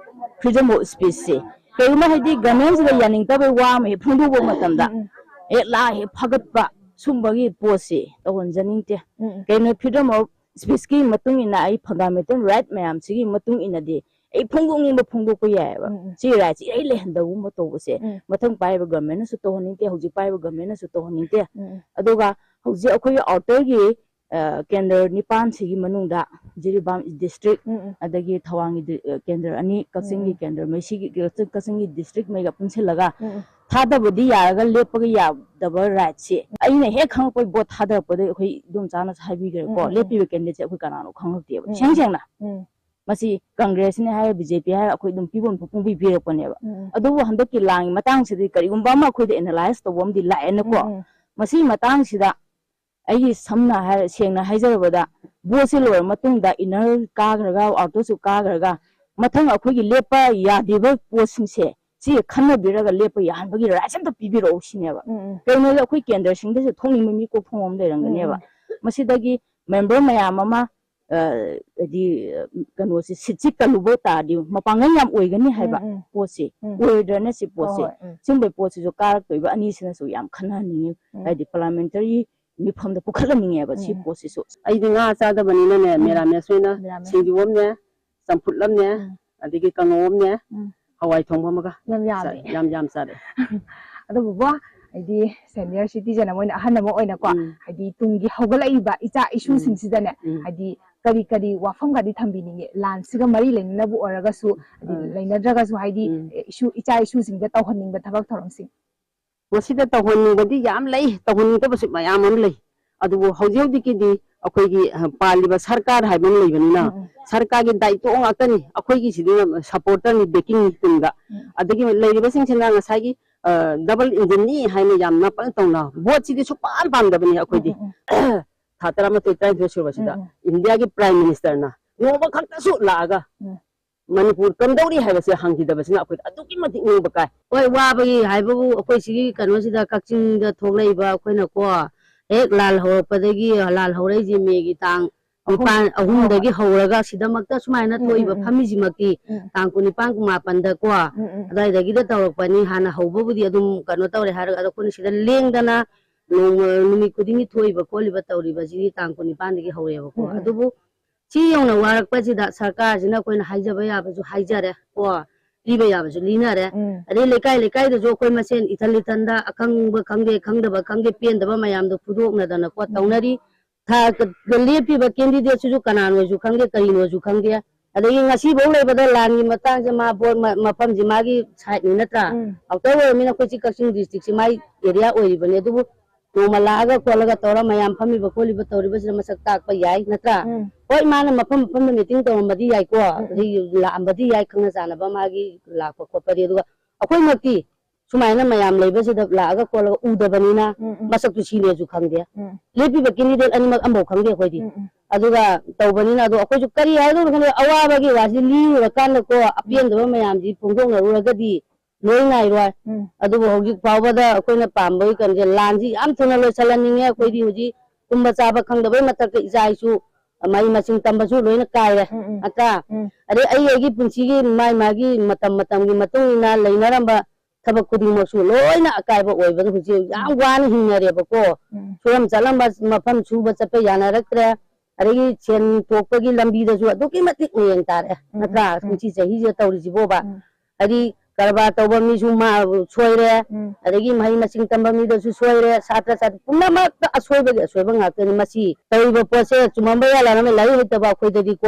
freedom of speechꯁꯦ, ꯀꯩꯒꯨꯝꯕ ꯍꯥꯏꯗꯤ ꯒꯚꯔꯟꯃꯦꯟꯠꯁꯤꯗ ꯌꯥꯅꯤꯡꯗꯕꯒꯤ ꯋꯥ ꯑꯃ ꯍꯦꯛ ꯐꯣꯡꯗꯣꯛꯄ ꯃꯇꯝꯗ ꯎꯝ, ꯎꯝ꯫ ꯍꯦꯛ ꯂꯥ ꯍꯦꯛ ꯐꯥꯒꯠꯄ ꯁꯨꯝꯕꯒꯤ ꯄꯣꯠꯁꯤ ꯇꯧꯍꯟꯖꯅꯤꯡꯗꯦ꯫ ꯎꯝ, ꯎꯝ꯫ ꯀꯩꯅꯣ, freedom of speechꯀꯤ ꯃꯇꯨꯡ ꯏꯟꯅ ꯑꯩ fundamental right ꯃꯌꯥꯝꯁꯤꯒꯤ ꯃꯇꯨꯡ ꯏꯟꯅꯗꯤ ꯑꯩ ꯐꯣꯡꯗꯣꯛꯅꯤꯡꯕ ꯐꯣꯡꯗꯣꯛꯄ ꯌꯥꯏꯑꯕ꯫ ꯎꯝ, ꯎꯝ꯫ ꯁꯤ rightꯁꯤ ꯏꯔꯩ ꯂꯩꯍꯟꯗꯕꯒꯨꯝꯕ ꯇꯧꯕꯁꯦ ꯎꯝ꯫ ꯃꯊꯪ ꯄꯥꯏꯔꯤꯕ ꯒꯚꯔꯟꯃꯦꯟꯠꯅꯁꯨ ꯇꯧꯍꯟꯅꯤꯡꯗꯦ, ꯍꯧꯖꯤꯛ ꯄꯥꯏꯔꯤꯕ ꯒꯚꯔꯟꯃꯦꯟꯠꯅꯁꯨ ꯇꯧꯍꯟꯅꯤꯡꯗꯦ꯫ ꯎꯝ, ꯎꯝ꯫ ꯑꯗꯨꯒ ꯍꯧꯖꯤꯛ ꯑꯩꯈꯣꯏꯒꯤ outerꯒꯤ, ꯑ, ꯀꯦꯟꯗ꯭ꯔ ꯅꯤꯄꯥꯟꯁꯤꯒꯤ ꯃꯅꯨꯡꯗ ꯖꯤꯔꯤꯕꯥꯝ district, ꯎꯝ, ꯎꯝ꯫ ꯑꯗꯒꯤ ꯊꯧꯕꯥꯜꯒꯤ ꯗꯤ-, ꯑ, ꯀꯦꯟꯗ꯭ꯔ ꯑꯅꯤ, ꯀꯛꯆꯤꯡꯒꯤ ꯎꯝ, ꯎꯝ꯫ ꯀꯦꯟꯗ꯭ꯔ ꯃꯩꯁꯤꯒꯤ, ꯀꯛꯆꯤꯡ, ꯀꯛꯆꯤꯡꯒꯤ district ꯃꯩꯒ ꯄꯨꯟꯁꯤꯜꯂꯒ ꯎꯝ, ꯎꯝ꯫ ꯊꯥꯗꯕꯗꯤ ꯌꯥꯔꯒ ꯂꯦꯞꯄꯒ ꯌꯥꯗꯕ rightꯁꯦ ꯑꯩꯅ ꯍꯦꯛ ꯈꯪꯉꯛꯄ ꯚꯣꯠ ꯊꯥꯗꯔꯛꯄꯗꯒꯤ ꯑꯩꯈꯣꯏ ꯏꯗꯣꯝꯆꯥꯅꯁꯨ ꯍꯥꯏꯕꯤꯈ꯭ꯔꯦꯀꯣ, ꯎꯝ, ꯎꯝ, ꯎꯝ꯫ ꯂꯦꯞꯄꯤꯕ candidateꯁꯦ ꯑꯩꯈꯣꯏ ꯀꯅꯥꯅꯣ ꯈꯪꯉꯛꯇꯦꯕ꯫ ꯎꯝ, ꯏꯁꯦꯡ ꯎꯝ, ꯎꯝ꯫ ꯁꯦꯡꯅ꯫ ꯎꯝ꯫ ꯃꯁꯤ ꯀꯪꯒ꯭ꯔꯦꯁꯅꯤ ꯍꯥꯏꯔ, ꯕꯤ ꯖꯦ ꯄꯤ ꯍꯥꯏꯔ, ꯑꯩꯈꯣꯏ ꯑꯗꯨꯝ ꯄꯤꯐꯝ ꯊꯣꯛꯄ ꯄꯨꯡꯄꯤ ꯄꯤꯔꯛꯄꯅꯦꯕ꯫ ꯎꯝ, ꯎꯝ꯫ ꯑꯗꯨꯕꯨ ꯍꯟꯗꯛꯀꯤ ꯂꯥꯟꯒꯤ ꯃꯇꯥꯡꯁꯤꯗꯤ ꯀꯔꯤꯒꯨꯝꯕ ꯑꯃ ꯑꯩꯈꯣꯏꯗ analyse ꯇꯧꯕ ꯑꯃꯗꯤ ꯂꯥꯛꯑꯦꯅꯀꯣ꯫ ꯎꯝ, ꯎꯝ꯫ ꯃꯁꯤꯒꯤ ꯃꯇꯥꯡꯁꯤꯗ ꯑꯩꯒꯤ ꯁꯝꯅ ꯍꯥꯏꯔ-, ꯁꯦꯡꯅ ꯍꯥꯏꯖꯔꯕꯗ, ꯚꯣꯠꯁꯦ ꯂꯣꯏꯔ ꯃꯇꯨꯡꯗ inner ꯀꯥꯈ꯭ꯔꯒ, outerꯁꯨ ꯀꯥꯈ꯭ꯔꯒ, ꯃꯊꯪ ꯑꯩꯈꯣꯏꯒꯤ ꯂꯦꯞꯄ ꯌꯥꯗ꯭ꯔꯤꯕ ꯄꯣꯠꯁꯤꯡꯁꯦ ꯁꯤ ꯈꯟꯅꯕꯤꯔꯒ ꯂꯦꯞꯄ ꯌꯥꯍꯟꯕꯒꯤ rightꯁꯦ ꯑꯝꯇ ꯄꯤꯕꯤꯔꯛꯎ ꯁꯤꯅꯦꯕ꯫ ꯎꯝ, ꯎꯝ꯫ ꯀꯩꯅꯣꯗ ꯑꯩꯈꯣꯏ ꯀꯦꯟꯗ꯭ꯔꯁꯤꯡꯗꯁꯨ ꯊꯣꯛꯅꯤꯡꯕ ꯃꯤ ꯀꯣꯛ ꯊꯣꯡꯕ ꯑꯃ ꯂꯩꯔꯝꯒꯅꯦꯕ꯫ ꯎꯝ, ꯎꯝ꯫ ꯃꯁꯤꯗꯒꯤ member ꯃꯌꯥꯝ ꯑꯃ, ꯑ, ꯍꯥꯏꯗꯤ, ꯑ, ꯀꯩꯅꯣꯁꯦ, seatꯁꯤ ꯀꯜꯂꯨꯕ ꯇꯥꯔꯗꯤ ꯃꯄꯥꯡꯒꯜ ꯌꯥꯝ ꯑꯣꯏꯒꯅꯤ ꯍꯥꯏꯕ ꯎꯝ, ꯎꯝ꯫ ꯄꯣꯠꯁꯦ, ꯎꯝ꯫ ꯑꯣꯏꯔꯣꯏꯗ꯭ꯔꯅꯦ ꯁꯤ ꯍꯣꯏ, ꯄꯣꯠꯁꯦ? ꯍꯣꯏ, ꯎꯝ꯫ ꯁꯤꯒꯨꯝꯕ ꯄꯣꯠꯁꯤꯁꯨ ꯀꯥꯔꯛꯇꯣꯏꯕ ꯑꯅꯤꯁꯤꯅꯁꯨ ꯌꯥꯝ ꯈꯟꯅꯍꯟꯅꯤꯡꯉꯤ꯫ ꯎꯝ꯫ ꯍꯥꯏꯗꯤ parliamentary ꯃꯤꯐꯝꯗ ꯄꯨꯈꯠꯍꯟꯅꯤꯡꯉꯦꯕ ꯁꯤ ꯎꯝ꯫ ꯄꯣꯠꯁꯤꯁꯨ꯫ ꯑꯩꯗꯤ ꯉꯥ ꯆꯥꯗꯕꯅꯤꯅꯅꯦ, ꯎꯝ꯫ ꯃꯦꯔꯥꯃꯦꯁ ꯑꯣꯏꯅ ꯃꯦꯔꯥꯃꯦꯁ꯫ ꯁꯤꯡꯖꯨ ꯑꯃꯅꯦ, ꯆꯝꯐꯨꯠ ꯑꯃꯅꯦ, ꯎꯝ꯫ ꯑꯗꯒꯤ ꯀꯥꯡꯉꯧ ꯑꯃꯅꯦ, ꯎꯝ꯫ ꯍꯋꯥꯏ ꯊꯣꯡꯕ ꯑꯃꯒ ꯌꯥꯝ ꯌꯥꯝꯃꯦ꯫ ꯆꯥꯏ꯫ ꯌꯥꯝ ꯌꯥꯝ ꯆꯥꯔꯦ꯫ ꯑꯗꯣ ꯕꯕꯥ, ꯍꯥꯏꯗꯤ senior citizen ꯑꯃ ꯑꯣꯏꯅ, ꯑꯍꯟ ꯑꯃ ꯑꯣꯏꯅꯀꯣ, ꯎꯝ꯫ ꯍꯥꯏꯗꯤ ꯇꯨꯡꯒꯤ ꯍꯧꯒꯠꯂꯛꯏꯕ ꯏꯆꯥ ꯎꯝ꯫ ꯏꯁꯨꯁꯤꯡꯁꯤꯗꯅꯦ, ꯎꯝ꯫ ꯍꯥꯏꯗꯤ ꯀꯔꯤ ꯀꯔꯤ ꯋꯥꯐꯝꯒꯗꯤ ꯊꯝꯕꯤꯅꯤꯡꯉꯤ? ꯂꯥꯟꯁꯤꯒ ꯃꯔꯤ ꯂꯩꯅꯅꯕ ꯑꯣꯏꯔꯒꯁꯨ, ꯍꯥꯏꯗꯤ ꯎꯝ꯫ ꯂꯩꯅꯗ꯭ꯔꯒꯁꯨ, ꯍꯥꯏꯗꯤ, ꯎꯝ꯫ ꯑꯦ, ꯏꯁꯨ, ꯏꯆꯥ ꯏꯁꯨꯁꯤꯡꯗ ꯇꯧꯍꯟꯅꯤꯡꯕ ꯊꯕꯛ ꯊꯧꯔꯝꯁꯤꯡ꯫ ꯃꯁꯤꯗ ꯇꯧꯍꯟꯅꯤꯡꯕꯗꯤ ꯌꯥꯝ ꯂꯩ, ꯇꯧꯍꯟꯅꯤꯡꯗꯕꯁꯨ ꯃꯌꯥꯝ ꯑꯃ ꯂꯩ꯫ ꯑꯗꯨꯕꯨ ꯍꯧꯖꯤꯛ ꯍꯧꯖꯤꯛꯀꯤꯗꯤ ꯑꯩꯈꯣꯏꯒꯤ ꯑ, ꯄꯥꯜꯂꯤꯕ ꯁꯔꯀꯥꯔ ꯍꯥꯏꯕ ꯑꯃ ꯂꯩꯕꯅꯤꯅ, ꯎꯝ, ꯎꯝ꯫ ꯁꯔꯀꯥꯔꯒꯤ ꯗꯥꯏꯇꯣ ꯉꯥꯛꯇꯅꯤ꯫ ꯑꯩꯈꯣꯏꯒꯤꯁꯤꯗꯤ ꯁꯄꯣꯔꯇꯔꯅꯤ, ꯕꯦꯀꯤꯡꯅꯤ ꯇꯤꯝꯗ꯫ ꯎꯝ꯫ ꯑꯗꯒꯤ ꯂꯩꯔꯤꯕꯁꯤꯡꯁꯤꯅ ꯉꯁꯥꯏꯒꯤ, ꯑ, ꯗꯕꯜ ꯏꯟꯖꯤꯟꯅꯤ ꯍꯥꯏꯅ ꯌꯥꯝ ꯅꯥꯄꯜ ꯇꯧꯅ ꯚꯣꯠꯁꯤꯗꯤ ꯁꯨꯛꯄꯥꯝ ꯄꯥꯝꯗꯕꯅꯤ ꯑꯩꯈꯣꯏꯗꯤ꯫ ꯎꯝ, ꯎꯝ, ꯎꯝ꯫ ꯊꯥ ꯇꯔꯥꯃꯥꯊꯣꯏ, ꯇꯔꯥꯅꯤꯊꯣꯏ ꯁꯨꯔꯕꯁꯤꯗ ꯎꯝ, ꯎꯝ꯫ ꯏꯟꯗꯤꯌꯥꯒꯤ ꯄ꯭ꯔꯥꯏꯝ ꯃꯤꯅꯤꯁꯇꯔꯅ ꯅꯣꯡꯃ ꯈꯛꯇꯁꯨ ꯂꯥꯛꯑꯒ ꯎꯝ꯫ ꯃꯅꯤꯄꯨꯔ ꯀꯝꯗꯧꯔꯤ ꯍꯥꯏꯕꯁꯦ ꯍꯪꯈꯤꯗꯕꯁꯤꯅ ꯑꯩꯈꯣꯏꯗ ꯑꯗꯨꯛꯀꯤ ꯃꯇꯤꯛ ꯅꯤꯡꯕ ꯀꯥꯏ꯫ ꯍꯣꯏ, ꯋꯥꯕꯒꯤ ꯍꯥꯏꯕꯕꯨ ꯑꯩꯈꯣꯏ ꯁꯤꯒꯤ ꯀꯩꯅꯣꯁꯤꯗ, ꯀꯛꯆꯤꯡꯗ ꯊꯣꯛꯂꯛꯏꯕ ꯑꯩꯈꯣꯏꯅꯀꯣ, ꯍꯦꯛ ꯂꯥꯜ ꯍꯧꯔꯛꯄꯗꯒꯤ, ꯂꯥꯜ ꯍꯧꯔꯛꯏꯁꯦ ꯃꯦꯒꯤ ꯇꯥꯡ ꯑꯍꯨꯝ꯫ ꯅꯤꯄꯥꯟ, ꯑꯍꯨꯝꯗꯒꯤ ꯍꯣꯏ, ꯍꯣꯏ꯫ ꯍꯧꯔꯒ ꯁꯤꯗꯃꯛꯇ ꯁꯨꯃꯥꯏꯅ ꯎꯝ, ꯊꯣꯛꯏꯕ ꯎꯝ, ꯎꯝ꯫ ꯐꯝꯃꯤꯁꯤꯃꯛꯇꯤ ꯎꯝ꯫ ꯇꯥꯡ ꯀꯨꯟꯅꯤꯄꯥꯟ, ꯀꯨꯟꯃꯥꯄꯟꯗꯀꯣ, ꯎꯝ, ꯎꯝ꯫ ꯑꯗꯨꯋꯥꯏꯗꯒꯤꯗ ꯇꯧꯔꯛꯄꯅꯤ꯫ ꯍꯥꯟꯅ ꯍꯧꯕꯕꯨꯗꯤ ꯑꯗꯨꯝ ꯀꯩꯅꯣ ꯇꯧꯔꯦ ꯍꯥꯏꯔꯒ, ꯑꯗꯣ ꯑꯩꯈꯣꯏꯅ ꯁꯤꯗ ꯂꯦꯡꯗꯅ ꯅꯣꯡꯃ, ꯅꯨꯃꯤꯠ ꯈꯨꯗꯤꯡꯒꯤ ꯊꯣꯛꯏꯕ ꯈꯣꯠꯂꯤꯕ ꯇꯧꯔꯤꯕꯁꯤꯗꯤ ꯇꯥꯡ ꯀꯨꯟꯅꯤꯄꯥꯟꯗꯒꯤ ꯍꯧꯔꯦꯕꯀꯣ꯫ ꯎꯝ, ꯎꯝ꯫ ꯑꯗꯨꯕꯨ ꯁꯤ ꯌꯧꯅ ꯋꯥꯔꯛꯄꯁꯤꯗ ꯁꯔꯀꯥꯔꯁꯤꯅ ꯑꯩꯈꯣꯏꯅ ꯍꯥꯏꯖꯕ ꯌꯥꯕꯁꯨ ꯍꯥꯏꯖꯔꯦ ꯀꯣ, ꯄꯤꯕ ꯌꯥꯕꯁꯨ ꯂꯤꯅꯔꯦ꯫ ꯎꯝ꯫ ꯑꯗꯩ ꯂꯩꯀꯥꯏ ꯂꯩꯀꯥꯏꯗꯁꯨ ꯑꯩꯈꯣꯏ ꯃꯁꯦꯟ ꯏꯊꯟ ꯏꯊꯟꯗ ꯑꯈꯪꯕ ꯈꯪꯗꯦ, ꯈꯪꯗꯕ ꯈꯪꯗꯦ, ꯄꯦꯟꯗꯕ ꯃꯌꯥꯝꯗꯣ ꯐꯨꯗꯣꯛꯅꯗꯅꯀꯣ ꯎꯝ꯫ ꯇꯧꯅꯔꯤ꯫ ꯊꯥ ꯀ-, ꯂꯦꯞꯄꯤꯕ ꯀꯦꯟꯗꯤꯗꯦꯠꯁꯤꯁꯨ ꯀꯅꯥꯅꯣꯁꯨ ꯈꯪꯗꯦ, ꯀꯔꯤꯅꯣꯁꯨ ꯈꯪꯗꯦ꯫ ꯑꯗꯒꯤ ꯉꯁꯤꯐꯧ ꯂꯩꯕꯗ ꯂꯥꯟꯒꯤ ꯃꯇꯥꯡꯁꯦ ꯃꯥ ꯕꯣꯠ ꯃ-, ꯃꯐꯝꯁꯤ ꯃꯥꯒꯤ ꯁꯥꯏꯠꯅꯤ ꯅꯠꯇ꯭ꯔꯥ? ꯎꯝ꯫ ꯑꯥꯎꯇꯔ ꯑꯣꯏꯔꯕꯅꯤꯅ ꯑꯩꯈꯣꯏ ꯁꯤ ꯀꯛꯆꯤꯡ ꯗꯤꯁꯇ꯭ꯔꯤꯛꯁꯤ ꯃꯥꯏ ꯑꯦꯔꯤꯌꯥ ꯑꯣꯏꯔꯤꯕꯅꯤ꯫ ꯑꯗꯨꯕꯨ ꯅꯣꯡꯃ ꯂꯥꯛꯑꯒ ꯈꯣꯠꯂꯒ ꯇꯧꯔ ꯃꯌꯥꯝ ꯐꯝꯃꯤꯕ ꯈꯣꯠꯂꯤꯕ ꯇꯧꯔꯤꯕꯁꯤꯅ ꯃꯁꯛ ꯇꯥꯛꯄ ꯌꯥꯏ ꯅꯠꯇ꯭ꯔꯥ? ꯎꯝ꯫ ꯍꯣꯏ, ꯃꯥꯅ ꯃꯐꯝ ꯃꯐꯝꯗ ꯃꯤꯇꯤꯡ ꯇꯧꯔꯝꯕꯗꯤ ꯌꯥꯏꯀꯣ, ꯎꯝ, ꯎꯝ꯫ ꯑꯗꯩ ꯂꯥꯛꯑꯝꯕꯗꯤ ꯌꯥꯏ ꯈꯪꯅ ꯆꯥꯟꯅꯕ ꯃꯥꯒꯤ ꯂꯥꯛꯄ ꯈꯣꯠꯄꯗꯤ꯫ ꯑꯗꯨꯒ ꯑꯩꯈꯣꯏꯃꯛꯇꯤ ꯁꯨꯃꯥꯏꯅ ꯃꯌꯥꯝ ꯂꯩꯕꯁꯤꯗ ꯂꯥꯛꯑꯒ ꯈꯣꯠꯂꯒ ꯎꯗꯕꯅꯤꯅ ꯎꯝ, ꯎꯝ꯫ ꯃꯁꯛꯇꯨ ꯁꯤꯅꯦꯁꯨ ꯈꯪꯗꯦ꯫ ꯎꯝ꯫ ꯂꯦꯞꯄꯤꯕ ꯀꯦꯟꯗꯤꯗꯦꯠ ꯑꯅꯤꯃꯛ ꯑꯃꯐꯥꯎ ꯈꯪꯗꯦ ꯑꯩꯈꯣꯏꯗꯤ꯫ ꯎꯝ, ꯎꯝ꯫ ꯑꯗꯨꯒ ꯇꯧꯕꯅꯤꯅ ꯑꯗꯣ ꯑꯩꯈꯣꯏꯁꯨ ꯀꯔꯤ ꯍꯥꯏꯗꯣꯏꯅꯣ ꯈꯪꯗꯦ, ꯑꯋꯥꯕꯒꯤ ꯋꯥꯁꯤ ꯂꯤꯔꯨꯔꯀꯥꯟꯗꯀꯣ ꯎꯝ꯫ ꯑꯄꯦꯟꯗꯕ ꯃꯌꯥꯝꯁꯤ ꯐꯣꯡꯗꯣꯛꯅꯔꯨꯔꯒꯗꯤ ꯂꯣꯏ ꯉꯥꯏꯔꯣꯏ꯫ ꯎꯝ꯫ ꯑꯗꯨꯕꯨ ꯍꯧꯖꯤꯛ ꯐꯥꯎꯕꯗ ꯑꯩꯈꯣꯏꯅ ꯄꯥꯝꯕꯒꯤ ꯀꯩꯅꯣꯁꯦ ꯂꯥꯟꯁꯤ ꯌꯥꯝ ꯊꯨꯅ ꯂꯣꯏꯁꯤꯜꯍꯟꯅꯤꯡꯉꯦ꯫ ꯑꯩꯈꯣꯏꯗꯤ ꯎꯝ꯫ ꯍꯧꯖꯤꯛ ꯇꯨꯝꯕ ꯆꯥꯕ ꯈꯪꯗꯕꯩ ꯃꯊꯛꯇ ꯏꯆꯥ ꯏꯁꯨ ꯃꯍꯩ ꯃꯁꯤꯡ ꯇꯝꯕꯁꯨ ꯂꯣꯏꯅ ꯀꯥꯏꯔꯦ꯫ ꯎꯝ, ꯎꯝ꯫ ꯅꯠꯇ꯭ꯔꯥ? ꯎꯝ꯫ ꯑꯗꯩ ꯑꯩ ꯑꯩꯒꯤ ꯄꯨꯟꯁꯤꯒꯤ ꯃꯥꯏ ꯃꯥꯒꯤ ꯃꯇꯝ ꯃꯇꯝꯒꯤ ꯃꯇꯨꯡ ꯏꯟꯅ ꯂꯩꯅꯔꯝꯕ ꯊꯕꯛ ꯈꯨꯗꯤꯡꯃꯛꯁꯨ ꯂꯣꯏꯅ ꯑꯀꯥꯏꯕ ꯑꯣꯏꯕꯗ ꯍꯧꯖꯤꯛ ꯌꯥꯝ ꯎꯝ꯫ ꯋꯥꯅ ꯍꯤꯡꯅꯔꯦꯕꯀꯣ꯫ ꯎꯝ꯫ ꯁꯨꯔꯝ ꯆꯠꯂꯝꯕ ꯃꯐꯝ ꯁꯨꯕ ꯆꯠꯄ ꯌꯥꯅꯔꯛꯇ꯭ꯔꯦ꯫ ꯑꯗꯒꯤ ꯁꯦꯟ ꯊꯣꯛꯄꯒꯤ ꯂꯝꯕꯤꯗꯁꯨ ꯑꯗꯨꯛꯀꯤ ꯃꯇꯤꯛ ꯃꯌꯦꯡ ꯇꯥꯔꯛꯑꯦ꯫ ꯎꯝ, ꯎꯝ, ꯅꯠꯇ꯭ꯔꯥ? ꯎꯝ꯫ ꯀꯨꯝꯁꯤ ꯆꯍꯤꯁꯤꯗ ꯇꯧꯔꯤꯁꯤꯕꯣꯕ꯫ ꯎꯝ꯫ ꯍꯥꯏꯗꯤ ꯀꯔꯕꯥꯔ ꯇꯧꯕ ꯃꯤꯁꯨ ꯃꯥ ꯁꯣꯏꯔꯦ, ꯎꯝ꯫ ꯑꯗꯒꯤ ꯃꯍꯩ ꯃꯁꯤꯡ ꯇꯝꯕ ꯃꯤꯗꯁꯨ ꯁꯣꯏꯔꯦ, ꯁꯥꯇ꯭ꯔ ꯁꯥꯇ꯭ꯔꯤ ꯄꯨꯝꯅꯃꯛꯇ ꯑꯁꯣꯏꯕꯒꯤ ꯑꯁꯣꯏꯕ ꯉꯥꯛꯇꯅꯤ꯫ ꯃꯁꯤ ꯇꯧꯔꯤꯕ ꯄꯣꯠꯁꯦ ꯆꯨꯝꯃꯝꯕ ꯌꯥ ꯂꯥꯜꯂꯝꯕ ꯂꯥꯏꯔꯤꯛ ꯍꯩꯇꯕ ꯑꯩꯈꯣꯏꯗꯗꯤꯀꯣ,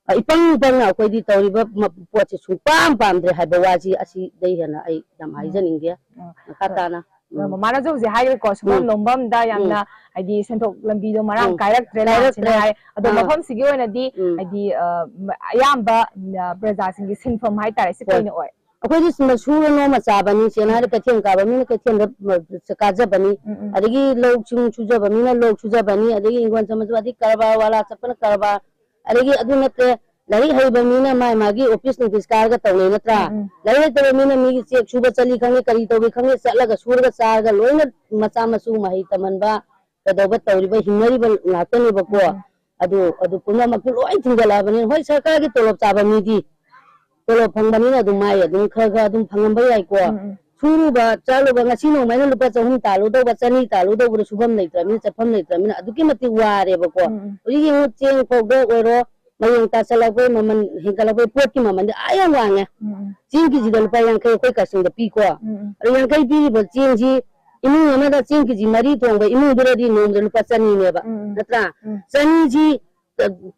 ꯑ, ꯏꯄꯪ ꯄꯪꯅ ꯑꯩꯈꯣꯏꯗꯤ ꯇꯧꯔꯤꯕ ꯃ-, ꯄꯣꯠꯁꯦ ꯁꯨꯡꯄꯥꯝ ꯄꯥꯝꯗ꯭ꯔꯦ ꯍꯥꯏꯕ ꯋꯥꯁꯤ ꯑꯁꯤꯗꯩ ꯍꯦꯟꯅ ꯑꯩ ꯌꯥꯝ ꯎꯝ꯫ ꯍꯥꯏꯖꯅꯤꯡꯗꯦ꯫ ꯎꯝ꯫ ꯃꯈꯥ ꯍꯣꯏ꯫ ꯇꯥꯅ꯫ ꯎꯝ꯫ ꯃꯃꯥꯅꯁꯨ ꯍꯧꯖꯤꯛ ꯍꯥꯏꯈ꯭ꯔꯦꯀꯣ, ꯁꯨꯐꯝ ꯎꯝ꯫ ꯅꯣꯝꯐꯝꯗ ꯌꯥꯝꯅ ꯎꯝ꯫ ꯍꯥꯏꯗꯤ ꯁꯦꯟꯊꯣꯛ ꯂꯝꯕꯤꯗꯣ ꯃꯔꯥꯡ ꯎꯝ꯫ ꯀꯥꯏꯔꯛꯇ꯭ꯔꯦ, ꯂꯥꯟꯁꯤꯅ ꯀꯥꯏꯔꯛꯇ꯭ꯔꯦ꯫ ꯍꯥꯏ꯫ ꯑꯗꯣ ꯑꯥ꯫ ꯃꯐꯝꯁꯤꯒꯤ ꯑꯣꯏꯅꯗꯤ ꯎꯝ꯫ ꯍꯥꯏꯗꯤ, ꯑ, ꯃ-, ꯑꯌꯥꯝꯕ, ꯑ, ꯄ꯭ꯔꯖꯥꯁꯤꯡꯒꯤ ꯁꯤꯟꯐꯝ ꯍꯥꯏꯇꯥꯔꯦ, ꯁꯤ ꯍꯣꯏ꯫ ꯀꯩꯅ ꯑꯣꯏ? ꯑꯩꯈꯣꯏꯗꯤ ꯁꯨꯝꯕ ꯁꯨꯔ ꯅꯣꯝꯃ ꯆꯥꯕꯅꯤ, ꯁꯦꯡꯅ ꯍꯥꯏꯔ ꯎꯝ꯫ ꯀꯩꯊꯦꯜ ꯀꯥꯕ ꯃꯤꯅ ꯀꯩꯊꯦꯜꯗ, ꯑ, ꯀꯥꯖꯕꯅꯤ, ꯎꯝ, ꯎꯝ꯫ ꯑꯗꯒꯤ ꯂꯧꯁꯤꯡ ꯁꯨꯖꯕ ꯃꯤꯅ ꯂꯧ ꯁꯨꯖꯕꯅꯤ, ꯑꯗꯒꯤ ꯍꯤꯡꯒꯣꯜ ꯁꯝꯕꯁꯨ ꯑꯗꯩ ꯀꯔꯕꯥꯔ ꯋꯥꯂꯥ ꯆꯠꯄꯅ ꯀꯔꯕꯥꯔ, ꯑꯗꯒꯤ ꯑꯗꯨ ꯅꯠꯇ꯭ꯔꯦ, ꯂꯥꯏꯔꯤꯛ ꯍꯩꯕ ꯃꯤꯅ ꯃꯥꯏ ꯃꯥꯒꯤ ꯑꯣꯐꯤꯁ ꯅꯨꯡꯐꯤꯁ ꯀꯥꯔꯒ ꯇꯧꯅꯩ ꯅꯠꯇ꯭ꯔꯥ? ꯎꯝ, ꯎꯝ꯫ ꯂꯥꯏꯔꯤꯛ ꯍꯩꯇꯕ ꯃꯤꯅ ꯃꯤꯒꯤ ꯆꯦꯛ ꯁꯨꯕ ꯆꯠꯂꯤ ꯈꯪꯗꯦ, ꯀꯔꯤ ꯇꯧꯏ ꯈꯪꯗꯦ, ꯆꯠꯂꯒ ꯁꯨꯔꯒ ꯆꯥꯔꯒ ꯂꯣꯏꯅ ꯃꯆꯥ ꯃꯁꯨ ꯃꯍꯩ ꯇꯝꯍꯟꯕ, ꯀꯩꯗꯧꯕ ꯇꯧꯔꯤꯕ, ꯍꯤꯡꯅꯔꯤꯕ ꯉꯥꯛꯇꯅꯦꯕꯀꯣ꯫ ꯎꯝ, ꯎꯝ꯫ ꯑꯗꯨ, ꯑꯗꯨ ꯄꯨꯝꯅꯃꯛꯇꯨ ꯂꯣꯏ ꯊꯤꯡꯖꯤꯜꯂꯛꯑꯕꯅꯤꯅ, ꯍꯣꯏ, ꯁꯔꯀꯥꯔꯒꯤ ꯇꯣꯂꯣꯞ ꯆꯥꯕ ꯃꯤꯗꯤ ꯇꯣꯂꯣꯞ ꯐꯪꯕꯅꯤꯅ ꯑꯗꯨꯝ ꯃꯥꯏ ꯑꯗꯨꯝ ꯈꯔ ꯈꯔ ꯑꯗꯨꯝ ꯐꯪꯉꯝꯕ ꯌꯥꯏꯀꯣ꯫ ꯎꯝ, ꯎꯝ꯫ ꯁꯨꯔꯨꯕ ꯆꯥꯔꯨꯕ, ꯉꯁꯤ ꯅꯣꯡꯃ ꯑꯩꯅ ꯂꯨꯄꯥ ꯆꯍꯨꯝ ꯇꯥꯜꯂꯨꯗꯧꯕ, ꯆꯅꯤ ꯇꯥꯜꯂꯨꯗꯧꯕꯗ ꯁꯨꯐꯝ ꯂꯩꯇ꯭ꯔꯕꯅꯤꯅ, ꯆꯠꯐꯝ ꯂꯩꯇ꯭ꯔꯕꯅꯤꯅ ꯑꯗꯨꯛꯀꯤ ꯃꯇꯤꯛ ꯋꯥꯔꯦꯕꯀꯣ꯫ ꯎꯝ, ꯎꯝ꯫ ꯍꯧꯖꯤꯛ ꯌꯦꯡꯉꯨ, ꯆꯦꯡ ꯐꯥꯎꯗ ꯑꯣꯏꯔꯣ, ꯃꯌꯦꯡ ꯇꯥꯁꯜꯂꯛꯄꯩ ꯃꯃꯜ ꯍꯦꯟꯒꯠꯂꯛꯄꯩ ꯄꯣꯠꯀꯤ ꯃꯃꯜꯗꯤ ꯑꯥ ꯌꯥꯝ ꯋꯥꯡꯉꯦ꯫ ꯎꯝ, ꯎꯝ꯫ ꯆꯦꯡ ꯀꯦꯖꯤꯗ ꯂꯨꯄꯥ ꯌꯥꯡꯈꯩ ꯑꯩꯈꯣꯏ ꯀꯛꯆꯤꯡꯗ ꯄꯤꯀꯣ꯫ ꯎꯝ, ꯎꯝ꯫ ꯑꯗꯣ ꯌꯥꯡꯈꯩ ꯄꯤꯔꯤꯕ ꯆꯦꯡꯁꯤ ꯏꯃꯨꯡ ꯑꯃꯗ ꯆꯦꯡ ꯀꯦꯖꯤ ꯃꯔꯤ ꯊꯣꯡꯕ ꯏꯃꯨꯡꯗꯨꯗꯗꯤ ꯅꯣꯡꯃꯗ ꯂꯨꯄꯥ ꯆꯅꯤꯅꯦꯕ, ꯎꯝ, ꯎꯝ꯫ ꯅꯠꯇ꯭ꯔꯥ? ꯎꯝ꯫ ꯆꯅꯤꯁꯤ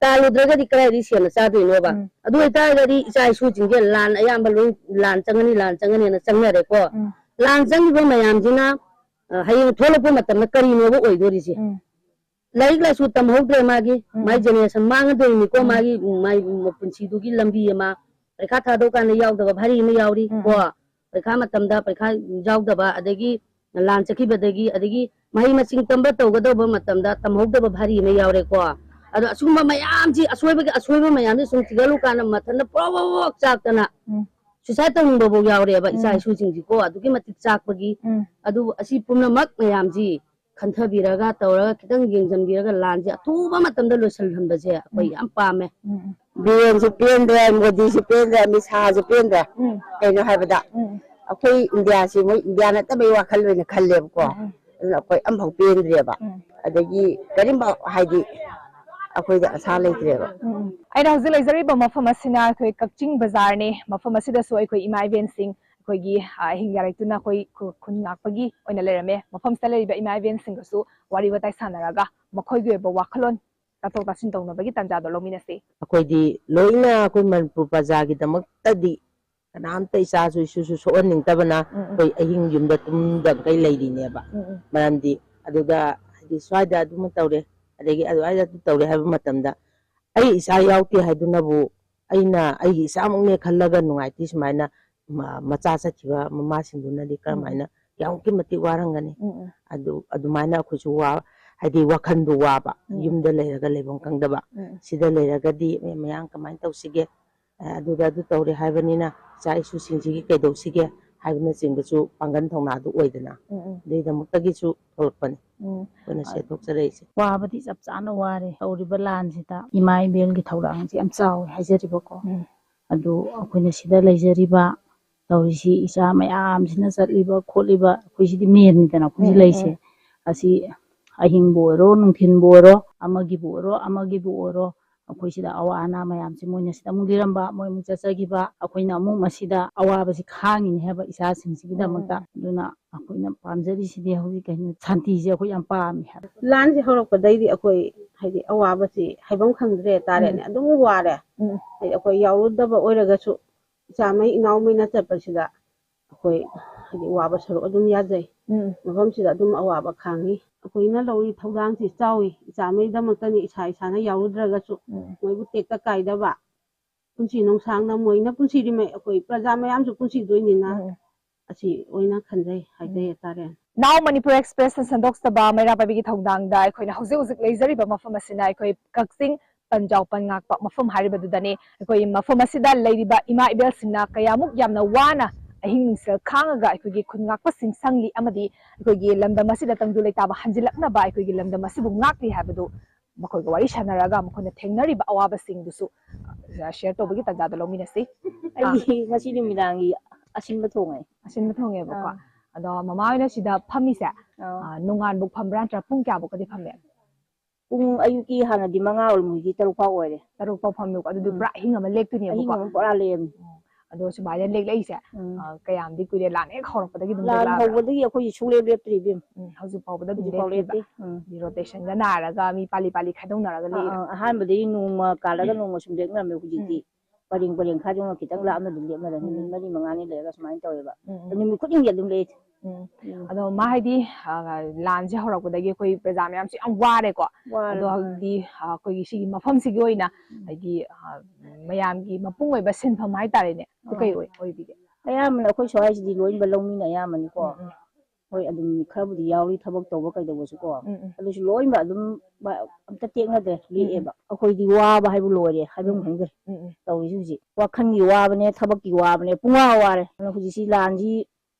ꯇꯥꯜꯂꯨꯗ꯭ꯔꯒꯗꯤ ꯀꯗꯥꯏꯗꯒꯤ ꯁꯦꯝꯅ ꯆꯥꯗꯣꯏꯅꯣꯕ? ꯎꯝ꯫ ꯑꯗꯨ ꯑꯣꯏꯇꯥꯔꯒꯗꯤ ꯏꯆꯥ ꯏꯁꯨꯁꯤꯡꯁꯦ ꯂꯥꯟ ꯑꯌꯥꯝꯕ ꯂꯣꯏ ꯂꯥꯟ ꯆꯪꯉꯅꯤ, ꯂꯥꯟ ꯆꯪꯉꯅꯤꯅ ꯆꯪꯅꯔꯦꯀꯣ꯫ ꯎꯝ꯫ ꯂꯥꯟ ꯆꯪꯈꯤꯕ ꯃꯌꯥꯝꯁꯤꯅ, ꯑ, ꯍꯌꯦꯡ ꯊꯣꯛꯂꯛꯄ ꯃꯇꯝꯗ ꯀꯔꯤꯅꯣꯕ ꯑꯣꯏꯗꯣꯔꯤꯁꯦ? ꯎꯝ꯫ ꯂꯥꯏꯔꯤꯛ ꯂꯥꯏꯁꯨ ꯇꯝꯍꯧꯗ꯭ꯔꯦ ꯃꯥꯒꯤ, ꯎꯝ꯫ ꯃꯥꯏ ꯖꯦꯅꯦꯔꯦꯁꯟ ꯃꯥꯡꯉꯗꯣꯏꯅꯤꯀꯣ, ꯎꯝ꯫ ꯃꯥꯒꯤ, ꯃꯥꯏ ꯄꯨꯟꯁꯤꯗꯨꯒꯤ ꯂꯝꯕꯤ ꯑꯃ꯫ ꯄꯔꯤꯈꯥ ꯊꯥꯗꯧꯀꯥꯟꯗ ꯌꯥꯎꯗꯕ ꯚꯥꯔꯤ ꯑꯃ ꯌꯥꯎꯔꯤ ꯎꯝ, ꯀꯣ꯫ ꯎꯝ꯫ ꯄꯔꯤꯈꯥ ꯃꯇꯝꯗ ꯄꯔꯤꯈꯥ ꯌꯥꯎꯗꯕ, ꯑꯗꯒꯤ ꯂꯥꯟ ꯆꯠꯈꯤꯕꯗꯒꯤ, ꯑꯗꯒꯤ ꯃꯍꯩ ꯃꯁꯤꯡ ꯇꯝꯕ ꯇꯧꯒꯗꯧꯕ ꯃꯇꯝꯗ ꯇꯝꯍꯧꯗꯕ ꯚꯥꯔꯤ ꯑꯃ ꯌꯥꯎꯔꯦꯀꯣ꯫ ꯑꯗꯣ ꯑꯁꯨꯝꯕ ꯃꯌꯥꯝꯁꯤ, ꯑꯁꯣꯏꯕꯒꯤ ꯑꯁꯣꯏꯕ ꯃꯌꯥꯝꯁꯤ ꯁꯨꯝ ꯊꯤꯒꯠꯂꯨꯀꯥꯟꯗ ꯃꯊꯟꯇ ꯄ꯭ꯔꯣꯛ ꯄ꯭ꯔꯣꯛ ꯄ꯭ꯔꯣꯛ ꯆꯥꯛꯇꯅ ꯎꯝ꯫ ꯁꯨꯏꯁꯥꯏꯠ ꯇꯧꯅꯤꯡꯕꯐꯥꯎ ꯌꯥꯎꯔꯦꯕ ꯏꯆꯥ ꯎꯝ꯫ ꯏꯁꯨꯁꯤꯡꯁꯤꯀꯣ꯫ ꯑꯗꯨꯛꯀꯤ ꯃꯇꯤꯛ ꯆꯥꯛꯄꯒꯤ꯫ ꯎꯝ꯫ ꯑꯗꯨꯕꯨ ꯑꯁꯤ ꯄꯨꯝꯅꯃꯛ ꯃꯌꯥꯝꯁꯤ ꯈꯟꯊꯕꯤꯔꯒ ꯇꯧꯔꯒ ꯈꯤꯇꯪ ꯌꯦꯡꯁꯤꯟꯕꯤꯔꯒ ꯂꯥꯟꯁꯦ ꯑꯊꯨꯕ ꯃꯇꯝꯗ ꯂꯣꯏꯁꯤꯜꯍꯟꯕꯁꯦ ꯑꯩꯈꯣꯏ ꯎꯝ꯫ ꯌꯥꯝ ꯄꯥꯝꯃꯦ꯫ ꯎꯝ, ꯎꯝ꯫ ꯕꯤꯔꯦꯟꯁꯨ ꯄꯦꯟꯗ꯭ꯔꯦ, ꯃꯣꯗꯤꯁꯨ ꯄꯦꯟꯗ꯭ꯔꯦ, ꯑꯃꯤꯠ ꯁꯥꯍꯁꯨ ꯄꯦꯟꯗ꯭ꯔꯦ꯫ ꯎꯝ꯫ ꯀꯩꯅꯣ ꯍꯥꯏꯕꯗ ꯎꯝ꯫ ꯑꯩꯈꯣꯏ ꯏꯟꯗꯤꯌꯥꯁꯤ ꯃꯣꯏ ꯏꯟꯗꯤꯌꯥ ꯅꯠꯇꯕꯒꯤ ꯋꯥꯈꯜ ꯑꯣꯏꯅ ꯈꯜꯂꯦꯕꯀꯣ꯫ ꯎꯝ, ꯎꯝ꯫ ꯑꯗꯨꯅ ꯑꯩꯈꯣꯏ ꯑꯝꯐꯥꯎ ꯄꯦꯟꯗ꯭ꯔꯦꯕ꯫ ꯎꯝ꯫ ꯑꯗꯒꯤ ꯀꯔꯤꯝꯐꯥꯎ ꯍꯥꯏꯗꯤ ꯑꯩꯈꯣꯏꯗ ꯑꯁꯥ ꯂꯩꯇ꯭ꯔꯦꯕ꯫ ꯎꯝ, ꯎꯝ꯫ ꯑꯩꯅ ꯍꯧꯖꯤꯛ ꯂꯩꯖꯔꯤꯕ ꯃꯐꯝ ꯑꯁꯤꯅ ꯑꯩꯈꯣꯏ ꯀꯛꯆꯤꯡ ꯕꯖꯥꯔꯅꯦ꯫ ꯃꯐꯝ ꯑꯁꯤꯗꯁꯨ ꯑꯩꯈꯣꯏ ꯏꯃꯥ ꯏꯕꯦꯟꯁꯤꯡ ꯑꯩꯈꯣꯏꯒꯤ, ꯑ, ꯑꯍꯤꯡ ꯌꯥꯔꯩ ꯇꯨꯅ ꯑꯩꯈꯣꯏ ꯈꯨ-, ꯈꯨꯟ ꯉꯥꯛꯄꯒꯤ ꯑꯣꯏꯅ ꯂꯩꯔꯝꯃꯦ꯫ ꯃꯐꯝꯁꯤꯗ ꯂꯩꯔꯤꯕ ꯏꯃꯥ ꯏꯕꯦꯟꯁꯤꯡꯒꯁꯨ ꯋꯥꯔꯤ ꯋꯥꯇꯥꯏ ꯁꯥꯟꯅꯔꯒ ꯃꯈꯣꯏꯒꯤ ꯑꯣꯏꯕ ꯋꯥꯈꯜꯂꯣꯟ ꯇꯥꯊꯣꯛ ꯇꯥꯁꯤꯟ ꯇꯧꯅꯕꯒꯤ ꯇꯥꯟꯖꯥꯗꯣ ꯂꯧꯃꯤꯟꯅꯁꯤ꯫ ꯑꯩꯈꯣꯏꯗꯤ ꯂꯣꯏꯅ ꯑꯩꯈꯣꯏ ꯃꯅꯤꯄꯨꯔ ꯄ꯭ꯔꯖꯥꯒꯤꯗꯃꯛꯇꯗꯤ ꯀꯅꯥꯝꯇ ꯏꯆꯥꯁꯨ ꯏꯁꯨꯁꯨ ꯁꯣꯛꯍꯟꯅꯤꯡꯗꯕꯅ ꯎꯝ, ꯎꯝ, ꯑꯩꯈꯣꯏ ꯑꯍꯤꯡ ꯌꯨꯝꯗ ꯇꯨꯝꯗꯈꯩ ꯂꯩꯔꯤꯅꯦꯕ꯫ ꯎꯝ, ꯎꯝ, ꯃꯔꯝꯗꯤ ꯑꯗꯨꯗ ꯍꯥꯏꯗꯤ ꯁ꯭ꯋꯥꯏꯗ ꯑꯗꯨꯃ ꯇꯧꯔꯦ, ꯑꯗꯒꯤ ꯑꯗꯨꯋꯥꯏꯗ ꯑꯗꯨ ꯇꯧꯔꯦ ꯍꯥꯏꯕ ꯃꯇꯝꯗ, ꯑꯩ ꯏꯆꯥ ꯌꯥꯎꯗꯦ ꯍꯥꯏꯗꯨꯅꯕꯨ ꯑꯩꯅ ꯑꯩꯒꯤ ꯏꯆꯥꯃꯛꯅꯦ ꯈꯜꯂꯒ ꯅꯨꯡꯉꯥꯏꯇꯦ ꯁꯨꯃꯥꯏꯅ ꯃ-, ꯃꯆꯥ ꯆꯠꯈꯤꯕ ꯃꯃꯥꯁꯤꯡꯗꯨꯅꯗꯤ ꯀꯔꯝꯍꯥꯏꯅ ꯀꯌꯥꯃꯨꯛꯀꯤ ꯃꯇꯤꯛ ꯋꯥꯔꯝꯒꯅꯤ꯫ ꯎꯝ, ꯎꯝ, ꯑꯗꯨ ꯑꯗꯨꯃꯥꯏꯅ ꯑꯩꯈꯣꯏꯁꯨ ꯋꯥ, ꯍꯥꯏꯗꯤ ꯋꯥꯈꯜꯗꯣ ꯋꯥꯕ, ꯎꯝ, ꯎꯝ, ꯌꯨꯝꯗ ꯂꯩꯔꯒ ꯂꯩꯐꯝ ꯈꯪꯗꯕ, ꯎꯝ, ꯎꯝ, ꯁꯤꯗ ꯂꯩꯔꯒꯗꯤ ꯃꯌꯥꯝ ꯀꯃꯥꯏꯅ ꯇꯧꯁꯤꯒꯦ, ꯑ, ꯑꯗꯨꯗ ꯑꯗꯨ ꯇꯧꯔꯦ ꯍꯥꯏꯕꯅꯤꯅ ꯏꯆꯥ ꯏꯁꯨꯁꯤꯡꯁꯤꯒꯤ ꯀꯩꯗꯧꯁꯤꯒꯦ ꯍꯥꯏꯕꯅꯆꯤꯡꯕꯁꯨ ꯄꯥꯡꯒꯜ ꯊꯧꯅꯥꯗꯨ ꯑꯣꯏꯗꯅ ꯎꯝ, ꯎꯝ, ꯑꯗꯨꯒꯤꯗꯃꯛꯇꯒꯤꯁꯨ ꯊꯣꯛꯂꯛꯄꯅꯤ ꯎꯝ꯫ ꯑꯩꯈꯣꯏꯅ ꯁꯦ ꯊꯣꯛꯆꯔꯛꯏꯁꯦ꯫ ꯋꯥꯕꯗꯤ ꯆꯞ ꯆꯥꯅ ꯋꯥꯔꯦ ꯇꯧꯔꯤꯕ ꯂꯥꯟꯁꯤꯗ꯫ ꯏꯃꯥ ꯏꯕꯦꯜꯒꯤ ꯊꯧꯗꯥꯡꯁꯤ ꯌꯥꯝ ꯆꯥꯎꯋꯦ ꯍꯥꯏꯖꯔꯤꯕꯀꯣ꯫ ꯎꯝ꯫ ꯑꯗꯨ ꯑꯩꯈꯣꯏꯅ ꯁꯤꯗ ꯂꯩꯖꯔꯤꯕ ꯇꯧꯔꯤꯁꯤ, ꯏꯆꯥ ꯃꯌꯥꯝꯁꯤꯅ ꯆꯠꯂꯤꯕ ꯈꯣꯠꯂꯤꯕ, ꯑꯩꯈꯣꯏꯁꯤꯗꯤ ꯃꯦꯟꯅꯤꯗꯅ ꯑꯩꯈꯣꯏꯁꯤ ꯎꯝ, ꯂꯩꯁꯦ꯫ ꯑꯁꯤ ꯑꯍꯤꯡꯕꯨ ꯑꯣꯏꯔꯣ, ꯅꯨꯡꯊꯤꯟꯕꯨ ꯑꯣꯏꯔꯣ, ꯑꯃꯒꯤꯕꯨ ꯑꯣꯏꯔꯣ, ꯑꯃꯒꯤꯕꯨ ꯑꯣꯏꯔꯣ, ꯑꯩꯈꯣꯏꯁꯤꯗ ꯑꯋꯥ ꯑꯅꯥ ꯃꯌꯥꯝꯁꯤ ꯃꯣꯏꯅ ꯁꯤꯗ ꯑꯃꯨꯛ ꯂꯤꯔꯝꯕ, ꯃꯣꯏ ꯑꯃꯨꯛ ꯆꯠꯆꯈꯤꯕ, ꯑꯩꯈꯣꯏꯅ ꯑꯃꯨꯛ ꯃꯁꯤꯗ ꯑꯋꯥꯕꯁꯤ ꯈꯥꯡꯉꯤꯅꯦ ꯍꯥꯏꯕ ꯏꯆꯥꯁꯤꯡꯁꯤꯒꯤꯗꯃꯛꯇ꯫ ꯑꯗꯨꯅ ꯑꯩꯈꯣꯏꯅ ꯄꯥꯝꯖꯔꯤꯁꯤꯗꯤ ꯍꯧꯖꯤꯛ ꯀꯩꯅꯣ, ꯁꯥꯟꯇꯤꯁꯦ ꯑꯩꯈꯣꯏ ꯌꯥꯝ ꯄꯥꯝꯃꯤ ꯍꯥꯏꯕ꯫ ꯂꯥꯟꯁꯦ ꯍꯧꯔꯛꯄꯗꯩꯗꯤ ꯑꯩꯈꯣꯏ ꯍꯥꯏꯗꯤ ꯑꯋꯥꯕꯁꯤ ꯍꯥꯏꯐꯝ ꯈꯪꯗ꯭ꯔꯦ ꯇꯥꯔꯦꯅꯦ꯫ ꯑꯗꯨꯝ ꯋꯥꯔꯦ꯫ ꯎꯝ꯫ ꯍꯥꯏꯗꯤ ꯑꯩꯈꯣꯏ ꯌꯥꯎꯔꯨꯗꯕ ꯑꯣꯏꯔꯒꯁꯨ ꯏꯆꯥꯃꯩ ꯏꯅꯥꯎꯃꯩꯅ ꯆꯠꯄꯁꯤꯗ ꯑꯩꯈꯣꯏ ꯍꯥꯏꯗꯤ ꯋꯥꯕ ꯁꯔꯨꯛ ꯑꯗꯨꯝ ꯌꯥꯖꯩ꯫ ꯎꯝ꯫ ꯃꯐꯝꯁꯤꯗ ꯑꯗꯨꯝ ꯑꯋꯥꯕ ꯈꯥꯡꯉꯤ꯫ ꯑꯩꯈꯣꯏꯅ ꯂꯧꯔꯤ ꯊꯧꯗꯥꯡꯁꯤ ꯆꯥꯎꯏ꯫ ꯏꯆꯥꯃꯩꯗꯃꯛꯇꯅꯤ ꯏꯁꯥ ꯏꯁꯥꯅ ꯌꯥꯎꯔꯨꯗ꯭ꯔꯒꯁꯨ ꯎꯝ꯫ ꯃꯣꯏꯕꯨ ꯇꯦꯛꯇ ꯀꯥꯏꯗꯕ ꯄꯨꯟꯁꯤ ꯅꯨꯡꯁꯥꯡꯅ ꯃꯣꯏꯅ ꯄꯨꯟꯁꯤꯔꯤꯃꯩ ꯑꯩꯈꯣꯏ ꯄ꯭ꯔꯖꯥ ꯃꯌꯥꯝꯁꯨ ꯄꯨꯟꯁꯤꯗꯣꯏꯅꯤꯅ ꯎꯝ꯫ ꯑꯁꯤ ꯑꯣꯏꯅ ꯈꯟꯖꯩ ꯍꯥꯏꯖꯩ ꯍꯥꯏꯇꯥꯔꯦ꯫ Now Manipur Expressꯅ ꯁꯟꯗꯣꯛꯆꯕ ꯃꯩꯔꯥ ꯄꯥꯏꯕꯤꯒꯤ ꯊꯧꯗꯥꯡꯗ ꯑꯩꯈꯣꯏꯅ ꯍꯧꯖꯤꯛ ꯍꯧꯖꯤꯛ ꯂꯩꯖꯔꯤꯕ ꯃꯐꯝ ꯑꯁꯤꯅ ꯑꯩꯈꯣꯏ ꯀꯛꯆꯤꯡ ꯄꯟꯖꯥꯎ ꯄꯟ ꯉꯥꯛꯄ ꯃꯐꯝ ꯍꯥꯏꯔꯤꯕꯗꯨꯗꯅꯤ꯫ ꯑꯩꯈꯣꯏ ꯃꯐꯝ ꯑꯁꯤꯗ ꯂꯩꯔꯤꯕ ꯏꯃꯥ ꯏꯕꯦꯜꯁꯤꯡꯅ ꯀꯌꯥꯃꯨꯛ ꯌꯥꯝꯅ ꯋꯥꯅ ꯑꯍꯤꯡ ꯅꯨꯡꯁꯦꯜ ꯈꯥꯡꯉꯒ ꯑꯩꯈꯣꯏꯒꯤ ꯈꯨꯟ ꯉꯥꯛꯄꯁꯤꯡ ꯁꯪꯂꯤ ꯑꯃꯗꯤ ꯑꯩꯈꯣꯏꯒꯤ ꯂꯝꯗꯝ ꯑꯁꯤꯗ ꯇꯪꯗꯨ ꯂꯩꯇꯥꯕ ꯍꯟꯖꯤꯜꯂꯛꯅꯕ ꯑꯩꯈꯣꯏꯒꯤ ꯂꯝꯗꯝ ꯑꯁꯤꯕꯨ ꯉꯥꯛꯂꯤ ꯍꯥꯏꯕꯗꯨ ꯃꯈꯣꯏꯒ ꯋꯥꯔꯤ ꯁꯥꯟꯅꯔꯒ ꯃꯈꯣꯏꯅ ꯊꯦꯡꯅꯔꯤꯕ ꯑꯋꯥꯕꯁꯤꯡꯗꯨꯁꯨ, ꯑ, share ꯇꯧꯕꯒꯤ ꯇꯥꯟꯖꯥꯗꯣ ꯂꯧꯃꯤꯟꯅꯁꯤ꯫ ꯑꯩꯗꯤ ꯉꯁꯤ ꯅꯨꯃꯤꯗꯥꯡꯒꯤ ꯑꯁꯤꯟꯕ ꯊꯣꯡꯉꯦ꯫ ꯑꯁꯤꯟꯕ ꯊꯣꯡꯉꯦꯕꯀꯣ꯫ ꯑꯥ꯫ ꯑꯗꯣ ꯃꯃꯥ ꯍꯣꯏꯅ ꯁꯤꯗ ꯐꯝꯃꯤꯁꯦ, ꯑꯥ꯫ ꯑ, ꯅꯣꯡꯉꯥꯟꯕꯨꯛ ꯐꯝꯕ꯭ꯔꯥ ꯅꯠꯇ꯭ꯔꯒ ꯄꯨꯡ ꯀꯌꯥꯕꯨꯛꯀꯗꯤ ꯐꯝꯃꯦ? ꯄꯨꯡ ꯑꯌꯨꯛꯀꯤ ꯍꯥꯟꯅꯗꯤ ꯃꯉꯥ ꯑꯣꯏꯔꯝꯃꯤ, ꯍꯧꯖꯤꯛ ꯇꯔꯨꯛ ꯐꯥꯎ ꯑꯣꯏꯔꯦ꯫ ꯇꯔꯨꯛ ꯐꯥꯎ ꯐꯝꯃꯦꯕꯀꯣ꯫ ꯑꯗꯨꯗꯤ ꯎꯝ꯫ ꯄꯨꯔꯥ ꯑꯍꯤꯡ ꯑꯃ ꯂꯦꯛꯇꯣꯏꯅꯦꯕꯀꯣ꯫ ꯑꯍꯤꯡ ꯑꯃ ꯄꯨꯔꯥ ꯂꯦꯛꯑꯝꯃꯤ꯫ ꯑꯗꯣ ꯁꯨꯃꯥꯏꯅ ꯂꯦꯛꯂꯛꯏꯁꯦ, ꯎꯝ꯫ ꯑ, ꯀꯌꯥꯝꯗꯤ ꯀꯨꯏꯔꯦ? ꯂꯥꯟ ꯍꯦꯛ ꯍꯧꯔꯛꯄꯗꯒꯤ ꯑꯗꯨꯝ ꯂꯥꯟ ꯂꯦꯛꯂꯛꯑꯕ꯭ꯔꯥ? ꯍꯧꯕꯗꯒꯤ ꯑꯩꯈꯣꯏꯁꯦ ꯁꯨꯡꯂꯦꯞ ꯂꯦꯞꯇ꯭ꯔꯤ ꯏꯕꯦꯝ꯫ ꯎꯝ, ꯍꯧꯖꯤꯛ ꯐꯥꯎꯕꯗ ꯑꯗꯨꯝ ꯍꯧꯖꯤꯛ ꯐꯥꯎ ꯂꯦꯞꯇ꯭ꯔꯤꯕ? ꯂꯦꯞꯇꯦ꯫ ꯎꯝ꯫ ꯔꯣꯇꯦꯁꯟꯗ ꯅꯥꯏꯔꯒ ꯃꯤ ꯄꯥꯂꯤ ꯄꯥꯂꯤ ꯈꯥꯏꯗꯣꯛꯅꯔꯒ ꯑꯥ, ꯂꯦꯛꯏꯔꯥ? ꯑꯥ, ꯑꯍꯥꯟꯕꯗꯒꯤ ꯅꯣꯡꯃ ꯀꯥꯜꯂꯒ ꯅꯣꯡꯃ ꯁꯨꯝ ꯂꯦꯞꯅꯔꯝꯃꯦ꯫ ꯍꯧꯖꯤꯛꯇꯤ ꯄꯔꯦꯡ ꯄꯔꯦꯡ ꯈꯥꯏꯗꯣꯛꯅ ꯈꯤꯇꯪ ꯂꯥꯞꯅ ꯑꯗꯨꯝ ꯂꯦꯞꯅꯔꯦ꯫ ꯅꯨꯃꯤꯠ ꯎꯝ꯫ ꯃꯔꯤ ꯃꯉꯥꯅꯤ ꯂꯩꯔꯒ ꯁꯨꯃꯥꯏꯅ ꯇꯧꯋꯦꯕ꯫ ꯎꯝ, ꯎꯝ꯫ ꯅꯨꯃꯤꯠ ꯈꯨꯗꯤꯡꯒꯤ ꯑꯗꯨꯝ ꯂꯦꯛꯏ꯫ ꯎꯝ꯫ ꯎꯝ꯫ ꯑꯗꯣ ꯃꯥ ꯍꯥꯏꯗꯤ, ꯑ, ꯂꯥꯟꯁꯦ ꯍꯧꯔꯛꯄꯗꯒꯤ ꯑꯩꯈꯣꯏ ꯄ꯭ꯔꯖꯥ ꯃꯌꯥꯝꯁꯦ ꯌꯥꯝ ꯋꯥꯔꯦꯀꯣ꯫ ꯋꯥꯔꯦ꯫ ꯑꯗꯣ ꯍꯧꯖꯤꯛꯇꯤ, ꯑ, ꯑꯩꯈꯣꯏꯒꯤ ꯁꯤꯒꯤ ꯃꯐꯝꯁꯤꯒꯤ ꯑꯣꯏꯅ ꯎꯝ꯫ ꯍꯥꯏꯗꯤ, ꯑ, ꯃꯌꯥꯝꯒꯤ ꯃꯄꯨꯡ ꯑꯣꯏꯕ ꯁꯤꯟꯐꯝ ꯍꯥꯏꯇꯥꯔꯦꯅꯦ, ꯑꯗꯨ ꯀꯩ ꯑꯥ꯫ ꯑꯣꯏ-, ꯑꯣꯏꯕꯤꯒꯦ? ꯑꯌꯥꯝꯕꯅ ꯑꯩꯈꯣꯏ ꯁ꯭ꯋꯥꯏꯁꯤꯗꯤ ꯂꯣꯏꯅ ꯂꯧꯃꯤꯅ ꯑꯌꯥꯝꯕꯅꯤꯀꯣ꯫ ꯎꯝ, ꯎꯝ꯫ ꯍꯣꯏ, ꯑꯗꯨꯝ ꯈꯔꯕꯨꯗꯤ ꯌꯥꯎꯔꯤ ꯊꯕꯛ ꯇꯧꯕ ꯀꯩꯗꯧꯕꯁꯨꯀꯣ꯫ ꯎꯝ, ꯎꯝ꯫ ꯑꯗꯨꯁꯨ ꯂꯣꯏꯅ ꯑꯗꯨꯝ ꯕ-, ꯑꯝꯇ ꯇꯦꯛꯅꯗ꯭ꯔꯦ, ꯎꯝ, ꯎꯝ꯫ ꯂꯦꯛꯑꯦꯕ꯫ ꯑꯩꯈꯣꯏꯗꯤ ꯋꯥꯕ ꯍꯥꯏꯕ ꯂꯣꯏꯔꯦ, ꯍꯥꯏꯐꯝ ꯎꯝ, ꯎꯝ꯫ ꯈꯪꯗ꯭ꯔꯦ ꯎꯝ, ꯎꯝ꯫ ꯇꯧꯔꯤꯁꯦ ꯍꯧꯖꯤꯛ꯫ ꯋꯥꯈꯜꯒꯤ ꯋꯥꯕꯅꯦ, ꯊꯕꯛꯀꯤ ꯋꯥꯕꯅꯦ, ꯄꯨꯡꯋꯥ ꯋꯥꯔꯦ꯫ ꯑꯗꯨꯅ ꯍꯧꯖꯤꯛꯁꯤ ꯂꯥꯟꯁꯤ